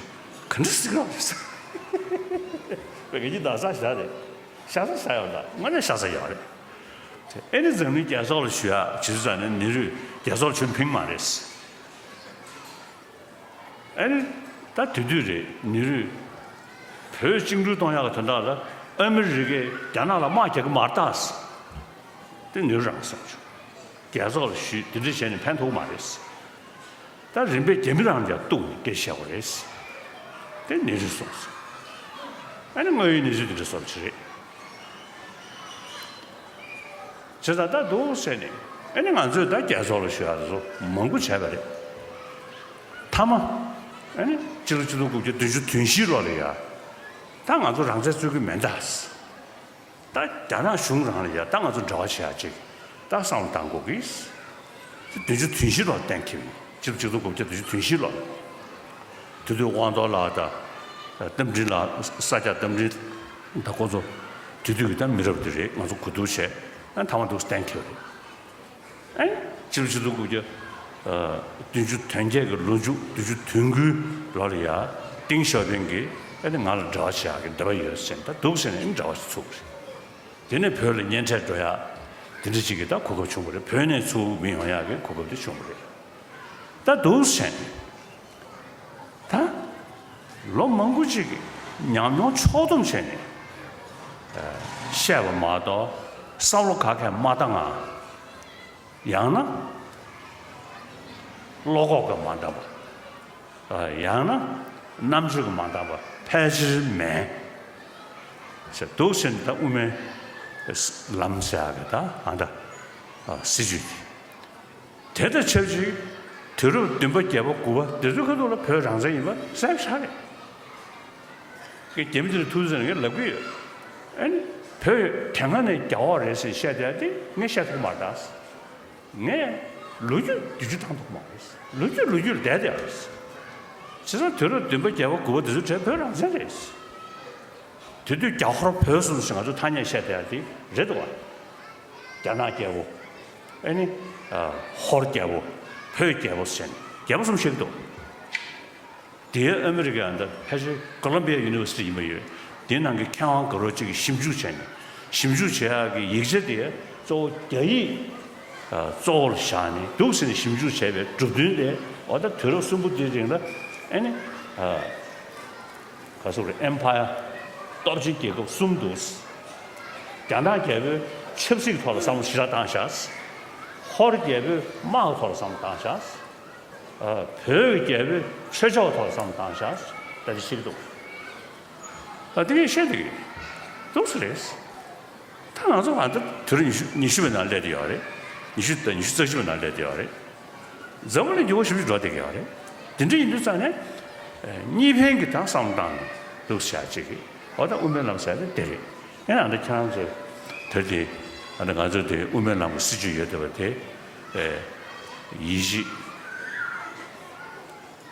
ག་འདྲ་སྲིད་གང་རེད་ཟེར། བས་ངེད་ཀྱི་ད་ས་ཞ་རེད། ཤ་ས་ས་ཡོད་ད་དངོས་གནས་ཤ་ས་ཡོད་རེད། ཨེ་ནི་འཛམ་གླིང་རྒྱལ་ཚོགས་ལ་ཞུ་ཡག་བྱེད་དུས་ཙ་ནས་ནེ་རུས་རྒྱལ་ཚོགས་ལ་ཞུ་ཕིང་མ་རེད། ཨ་ནི་ད་དེ་དུས་རེད་ནེ་རུས་བོད་བཅིངས་འགྲོལ་གཏོང་ཡག་གི་དོན་དག་ལ་ཨ་མི་རི་ཀས་རྒྱ་ནག་ལ་དམག་རྒྱག་གི་མ་རེད་ད། དེ་ནེ་རུ་རང་གསུངས་བྱུང་། རྒྱལ་ཚོགས་ལ་ཞུས་དེ་འདྲ་བྱས་ནས་ཕན་ཐོགས་མ་རེད། ད་རིམ་པས་རྒྱ་མི་རང་ཀྱང་གཏུག་ནས་སྐད་ཆ་བཤད་དགོས་རེད། དེ་ནེ་རུས་གསུངས་སོང་། ཨ་ནི་དངོས་ཡོད་གནས་ཚུལ་དེ་འདྲ་བཟོ་འདྲ་ཞིག་རེད། བྱས་ཙང་ད་འདུག་ཟེར་ནས་ཨ་ནི་ང་ཚོས་ད་རྒྱལ་ཚོགས་ལ་ཞུ་ཡག་དེ་ཚོ་མང་པོ་བྱས་པ་རེད། མཐའ་མ་ཨ་ནི་སྤྱི་ལོ་ཆིག་སྟོང་དགུ་བརྒྱ་བདུན་ཅུ་དོན་བཞི་ལོ་ལ་ཡ་ད་ང་ཚོ་རང་བཙན་རྩོད་ཀྱི་མེད་ད། ད་རྒྱ་ནག་གཞུང་རང་ལ་ཡ་ད་ང་ཚོ་འབྲེལ་བ་བྱེད་ཡག་ཅིག་ད་བསམ་བློ་བཏང་དགོས་ཀྱི། བདུན་ཅུ་དོན་བཞི་ལོར་གཏན་འཁེལ་བ་ཡིན། ཆིག་སྟོང་དགུ་བརྒྱ་བདུན་ཅུ་དོན་བཞི་ལོར། དེ་དུས་དབང་རྡོར་ལགས་དང་རྟ་མགྲིན་ལགས། ས་སྐྱ་རྟ་མགྲིན་དང་ཁོ་ཚོ་དེ་དུས་ཀྱི་ད་མི་རབས་དེ་རེད། ང་ཚོ་གོ་བསྡུར་བྱས་ཨ་མཐའ་མ་འདུག་གཏན་འཁེལ་བ་རེད། ཨེ། ཕྱི་ལོ་ཆིག་སྟོང་དགུ་བརྒྱ་བདུན་ཅུ་དོན་བརྒྱད་ཀྱི་ལོ་མཇུག་བདུན་ཅུ་དོན་དགུའི་ལོ་ལ་ཡ་ཏིང་ཞའོ་ཕིང་གིས་ ཨ་ནི་ང་ལ་འབྲེལ་བ་བྱེད་ཡག་གི་འདོད་པ་ཡོད་ཟེར་ནས་ད་འདུག་ཟེར་ནས་ཨ་ནི་འབྲེལ་བ་ཞིག་ཚུགས་པ་རེད། དེ་ནས་བོད་ལ་གཉེན་འཕྲད་འགྲོ་ཡག་དེ་འདྲ་ཅིག་གི་ད་གོ་སྐབས་བྱུང་བ་རེད། བོད་ནས་ཚུར་མི་ཡོང་ཡག་གི་གོ་སྐབས་དེ་བྱུང་བ་རེད། ད་འདུག་ཟེར་ནས་ད་ལོ་མང་པོ་ཅིག་གི་ཉམས་མྱོང་ཕྱོགས་བསྡོམས་བྱས་ནས་བཤད་པ་མ་གཏོགས་བསམ་བློ་ག་གས་མ་བཏང་ང་། ཡང་ན་བློ་ཁོག་གིས་མ་འདང་བ། ཡང་ན་རྣམ་དཔྱོད་ཀྱིས་མ་འདང་བ་ཕལ་ཆེར་མེད་ཟེར་འདུག་ཟེར་ནས། ད་དབུ་མའི་ལམ་ཟེར་ཡག་གི་ད་ཨ་ད་སྲིད་བྱུས་དེ། དེ་དང་ཆབས་ཅིག་དུས་རབས་བདུན་པ་བརྒྱད་པ་དགུ་པ་དེ་ཚོའི་ཁ་ཐུག་ལ་བོད་རང་བཙན་ཡིན་པ་གསལ་པོ་ཆགས་རེད། ཀྱི་རྒྱ་མི་དེ་ལ་ཐུག་ཟེར་ནས་ངས་ལབ་ཀྱི་ཡོད། ཨ་ནི་བོད་དེ་སྔ་ནས་རྒྱ་འོག་རེད་ཟེར་བཤད་བསྡད་དེ་ངས་བཤད་ཐུབ་མ་རེད་ད། ངས་ལོ་རྒྱུས་བསྡུས་རྒྱུ་བཏང་ཐུབ་མ་རེད། ལོ་རྒྱུས་ལོ་རྒྱུས་ལ་བསྡད་བསྡད་རེད། བྱས་ཙང་དུས་རབས་བདུན་པ་བརྒྱད་པ་དགུ་པ་དེ་ཚོའི་གྲས་བོད་རང་བཙན་རེད། དེ་དུས་རྒྱ་ཧོར་བོད་གསུམ་ཞེས་ང་ཚོ་ཐ་སྙད་བཤད་བསྡད་དེ་རེད་འདུག་བ། རྒྱ་ནག་རྒྱལ་པོ། ཨ་ནི། ཨ། ཧོར་རྒྱལ་པོ། བོད་རྒྱལ་པོ་ཟེར་ནས་རྒྱལ་པོ་གསུམ་བཤད་ཀྱི་འདུག་དེའི་ཨ་མི་རི་ཀའི་ཨ་ད་ཕལ་ཆེར་ཀོ་ལམ་བི་ཡ་ཡུ་ནི་ཝར་སི་ཊི་ཡིན་པ་ཡོད། དེའི་ནང་གི་མཁས་དབང་དགའ་རོགས་གཅིག་གིས་ཞིབ་འཇུག་བྱས་ནས། ཞིབ་འཇུག་བྱེད་ཡག་གི་ཡིག་ཆ་དེ་གཙོ་བོ་རྒྱ་ཡིག་ཨ་གཙོ་བོར་བཞག་ནས་འདུག་ཟེར་ནས་ཞིབ་འཇུག་བྱས་པའི་གྲུབ་དོན་དེ་འོ་ད་དུས་རབས་གསུམ་པོ་དེའི་རིང་ལ་ཨ་ནི་ཨ་ག་ཟེར་དགོས་རེད། ཨེམ་ཕ་ཡར་སྟོབས་ཆེན་རྒྱལ་ཁབ་གསུམ་འདུག་རྒྱ་ནག་རྒྱལ་པོས་ཆབ་སྲིད་ཐོག་ལ་བསམ་བློ་ཞེ་དྲག་བཏང་བཞག་ཧོར་རྒྱལ་པོས་དམག་གི་ཐོག་ལ་བསམ་བློ་བཏང་བཞག་ཨ། བོད་ཀྱི་རྒྱལ་པོས་ཆོས་ཕྱོགས་ཐོག་བསམ་བློ་བཏང་བཞག་ད་དེ་ཤེས་ཀྱི་འདུག་ཨ། དེ་ངས་བཤད་བསྡད་ཀྱི་འདུག་ཟེར་རེད། ད་ང་ཚོ་ང་ཚོ་དུས་རབས་ཉི་ཤུ་ཉི་ཤུ་པའི་ནང་སླེབས་བསྡད་ཡོད་རེད། ཉི་ཤུ་དང་ཉི་ཤུ་རྩ་བཞི་པའི་ནང་སླེབས་བསྡད་ཡོད་རེད། འཛམ་བུ་གླིང་འགྱུར་བ་ཞེ་པོ་ཅིག་འགྲོ་བསྡད་ཀྱི་ཡོད་རེད། དེ་འདྲ་ཡིན་དུས་ཙང་ནས་གཉིས་ཕན་གྱི་ད་བསམ་བློ་བཏང་ནས་འདུག་བྱ་ཅིག་གི་འོ་ད་དབུ་མའི་ལམ་ཟེར་ཡ་དེ་དེ་རེད། ཡང་ཨ་འདྲ་ཁྱེད་རང་ཚོས་དེ་དེ་ཨ་འདྲ་ང་ཚོས་དེ་དབུ་མའི་ལམ་གྱི་སྲིད་བྱུས་ཡོད་བསྡད་པ་དེ། ཨེ། ཡིད་ཆེས་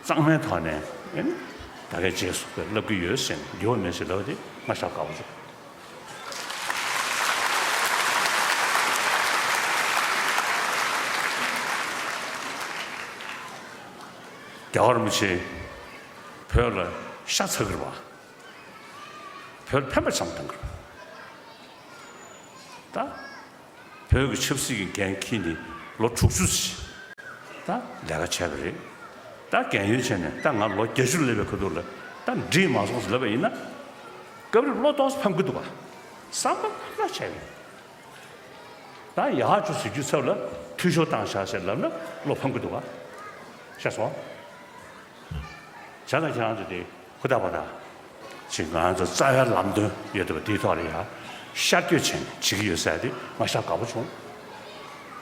གཙང་མའི་ཐོག་ནས་ཨེ་ནི་ད་གའི་རྗེས་སུ་བསླབ་ཀྱི་ཡོད་ཟེར་ནས་འགྱུར་བ་མེད་ཟེར་ལབ་པ་དེ་ང་ཞེ་དྲག་དགའ་པོ་བྱུང་། རྒྱལ་བ་རིན་པོ་ཆེ་བོད་ལ་ཤ་ཚ་གི་རེད་པ། བོད་ཕན་པ་བྱུང་བཏང་གི་རེད། ད་བོད་ཀྱི་ཆབ་སྲིད་ཀྱི་འགན་འཁྱེར་ནས་ལོ་དྲུག་ཅུ་ཞིག་ད་ལས་ཀ་བྱས་པ་རེད། ད་རྒན་ཡོལ་བྱས་ནས་ད་ང་ལོ་བརྒྱད་ཅུ་སླེབས་པའི་ཁ་ཐུག་ལ་ད་འགྲིག་མ་སོང་ཟེར་ལབ་པ་ཡིན་ན། སྐབས་རེ་བློ་ཏོག་ཙམ་ཕམ་གྱི་འདུག་ག་བསམ་པ་ལྷག་བྱས་ཡོད། ད་ཡག་ཅིག་བཟོ་རྒྱུའི་ཚབ་ལ་འཐུས་ཤོར་བཏང་བཞག་ཟེར་ལབ་ན་བློ་ཕམ་གྱི་འདུག་ག་ཤེས་སོང་། བྱས་ཙང་ཁྱེད་རང་ཚོ་དེ་ཧུར་ཐག་པ་དང་། ཅིག་ང་ཚོ་རྩ་བའི་ལམ་སྟོན་ཡོད་བསྡད་པ་དེའི་ཐོག་ལ་ཡང་ཤར་བསྐྱོད་བྱས་ནས་བྱེད་ཀྱི་ཡོད་ཟེར་དེ་ང་ཞེ་དྲག་དགའ་པོ་བྱུང་།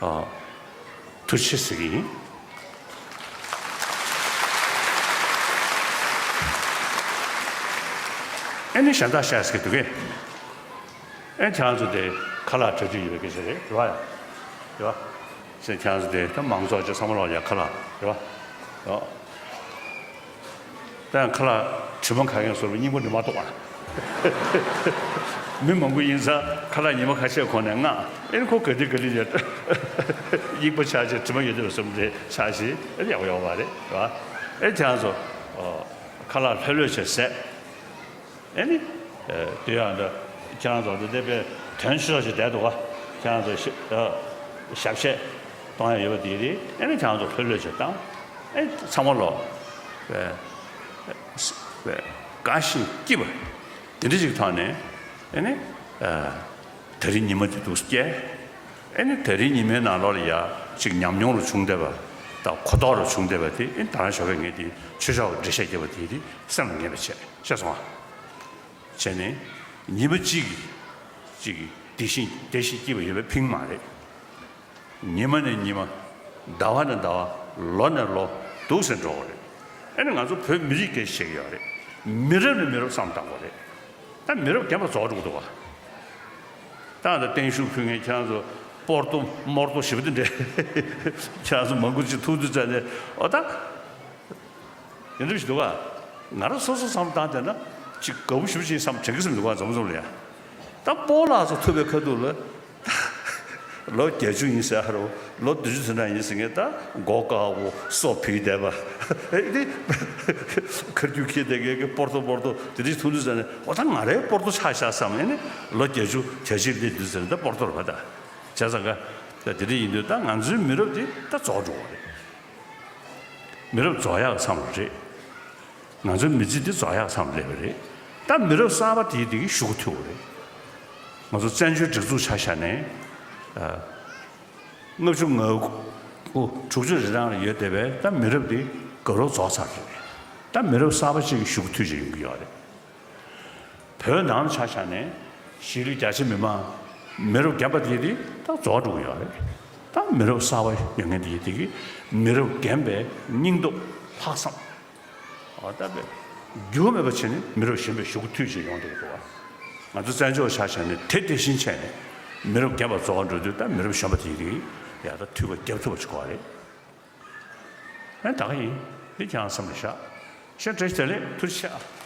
ཨ། ཐུགས་རྗེ་ཆེ་ཟེར་གྱི་ཡིན། ཨེ་ནི་གཞན་དག་བཤད་ཟེར་གྱི་འདུག་གས། ཨེ་ཁྱེད་རང་ཚོ་དེ་ཁ་ལག་གྲ་སྒྲིག་ཡོད་པའི་སྐད་ཆ་རེད། རེད་བ། རེད་བ། ཟེར་ཁྱེད་རང་ཚོ་དེ་ད་མང་ཚོགས་ཀྱི་ཚང་མ་ལོག་ཡ་ཁ་ལག་རེད་བ། ཨོ། ད་ཡང་ཁ་ལག་དྲི་མ་ག་གེ་བཟོ་རུ་སྙིང་པོ་འདི་མ་གཏོགས་པ། མི་མང་པོ་ཡིན་ཙང་ཁ་ལག་ཉི་མ་ཁ་ཤས་གོང་ནས་མངགས། ཨེ་ནི་ཁོ་ག་དུས་ག་དུས་ཡོད། དབྱུག་པ་ཆག་ཆེ་དྲི་མ་ཡོད་དུས་བཟོ་འདྲ་ཆགས་ཤིག་ཨེ་ཡག་པོ་ཡོད་པ་རེད་བ། ཨེ་ཁྱེད་རང་ཚོ་ཁ་ལག་ལྷོད་ལྷོད་བྱས་ཟས། ཨེ་ནི། ཨེ། དེ་ཡང་འདི་ཁྱེད་རང་ཚོ་འདི་འདས་པའི་དོན་ཆེ་ཤོས་ཤིག་བསྡད་འདུག་ག་ཁྱེད་རང་ཚོ་ཞབས་ཨ། ཞབས་ཕྱི་གཏོང་ཡ་ཡོད་པ་དེ་རེད། ཨེ་ནི་ཁྱེད་རང་ཚོ་ལྷོད་ལྷོད་བྱས་བཏང་། ཨེ་ཚང་མ་ལོ། ཨེ། ཨེ། དགའ་ཞིང་སྐྱིད་པ། དེ་འདྲ་ཞིག་ཐོག་ནས། ཨེ་ནི། ཨ། ད་རིང་ཉི་མ་འདི་འདུག་སྐྱེལ། ཨེ་ནི་ད་རིང་ཉི་མའི་ནང་ལོགས་ལ་ཡ་ཅིག་ཉམས་མྱོང་རུ་བྱུང་བསྡད་པ་དང་གོ་རྟོགས་རུ་བྱུང་བསྡད་པ་དེ་ཨེ་ད་རང་ཞོགས་པའི་ངས་དེ་ཆོས་ཕྱོགས་འགྲེལ་བཤད་རྒྱབ་པ་དེ་དེ་སེམས་ལ་ངེས་པ་བྱས། ཤེས་སོང་ཨ། བྱས་ནས་ཉི་མ་གཅིག་གཅིག་བདེ་ཞིང་བདེ་ཞིང་སྐྱིད་པ་ཡོད་པའི་ཕིང་མ་རེད། ཉི་མ་ནས་ཉི་མ། ཟླ་བ་ནས་ཟླ་བ། ལོ་ནས་ལོ། འདུག་སེ་འགྲོ་བ་རེད། ཨེ་ནི་ང་ཚོ་བོད་མི་རིགས་སྐད་ཆ་བཤད་ཀྱི་ཡོད་རེད། མི་རབས་ནས་མི་རབས་བསམ་བཏང་བ་རེད། ད་མི་རབས་རྒན་པ་རྫོགས་འགྲོ་གི་འདུག་བ། ད་ད་བརྟན་བཞུགས་ཕུལ་མཁན་ཁྱེད་རང་ཚོ་སྤོར་ཏོ་མོར་ཏོ་ཞེ་པོ་དེ་འདྲས། ཁྱེད་རང་ཚོ་མང་པོ་ཅིག་ཐུག་དུས་ཙ་ནས་ཨོ་ད། དེ་འདྲ་ཞིག་འདུག་ག་ང་རང་སོ་སོ་བསམ་བློ་བཏང་བསྡད་ན་ཅིག་དགའ་པོ་ཞེ་པོ་ཅིག་བསམ་དྲན་གྱི་སེམས་འདུག་ག་འཛོམས་འཛོམས་ལ་ཡ། ད་སྤོ་ལགས་ཚོ་ཐུག་པའི་ཁ་ཐུག་ལ། ལོ་བརྒྱད་ཅུ་ཡིན་ཟེར་ཧ་རོ། ལོ་བདུན་ཅུ་ཙམ་ན་ཡིན་ཟེར་ངས་ད་མགོ་དཀར་བོ་སོ་བུད་བསྡད་པ། ཨེ་དེ་ཁར་རྒྱུག་ཁྱེར་བསྡད་མཁན་གྱི་སྤོར་ཏོ་སྤོར་ཏོ་དེ་འདྲ་མཐོང་དུས་ཙམ་ནས་འོ་ད་ང་རའི་སྤོར་ཏོ་ཆགས་ཤག་བསམ་ནས་ནི་ལོ་བརྒྱད་ཅུ་གྱ་གཅིག་སླེབས་དུས་ཙམ་ནས་ད་སྤོར་ཏོ་རེད་པ་ད། བྱས་ཙང་ཀ་ད་དེ་འདྲ་ཡིན་དུས་ད་ང་ཚོའི་མི་རབས་དེ་ད་རྫོགས་འགྲོ་བ་རེད། མི་རབས་རྫོགས་ཡག་མཚམས་རེད། ང་ཚོའི་མི་ཚེ་འདི་རྫོགས་ཡག་མཚམས་སླེབས་པ་རེད། ད་མི་རབས་གསར་པ་དེའི་དེ་གི་ཤུགས་ཐུབ་པ་རེད། ང་ཚོ་བཙན་བྱོལ་སྒྲིག་འཛུགས་ཆ་བཞག་ནས། ཨ། ལྔ་བཅུ་ང་དགུ་དྲུག་ཅུ་རེ་གྲངས་ལ་ཡོད་བསྡད་པའི་ད་མི་རབས་འདི་དགའ་རབ་རྫོགས་ཚར་རེད། ད་མི་རབས་གསར་པ་གཅིག་གི་ཤུགས་ཐུབ་ཅིག་ཡོང་གི་ཡོད་རེད། བོད་ནང་ཆ་བཞག་ནས་གཞིས་ལུས་རྒྱ་ཆེ་མི་མང་མི་རབས་རྒན་པ་དེ་དེ་ད་རྫོགས་འགྲོ་གི་ཡོད་རེད། ད་མི་རབས་གསར་པ་ཡོང་མཁན་དེ་དེ་གི་མི་རབས་རྒན་པའི་སྙིང་སྟོབས་ལྷག་བསམ། ཨ་ད་པས་འགྱུར་བ་མེད་པ་བྱས་ནས་མི་རབས་གཞོན་པའི་ཤུགས་ཐུབ་ཅིག་ཡོང་བསྡད་ཀྱི་འདུག་བ། ང་ཚོ་བཙན་བྱོལ་ཆ་བཞག་ནས་དེ་དེ་བཞིན་བྱས་ནས་མི་རབས་རྒན་པ་རྫོགས་འགྲོ་དུས་ད་མི་རབས་གཞོན་པ་དེ་དེ་ཡ་ད་འཐུས་པ་རྒྱབ་ཐུབ་པ་ཅིག་དགོས་རེད། ཨེ་ད་ག་ཡིན། འདི་ཁྱེད་རང་བསམ་ལ་བཞག་ཤེས་བྲེལ་བདེ་ལེགས་ཐུགས་རྗེ་ཆེ།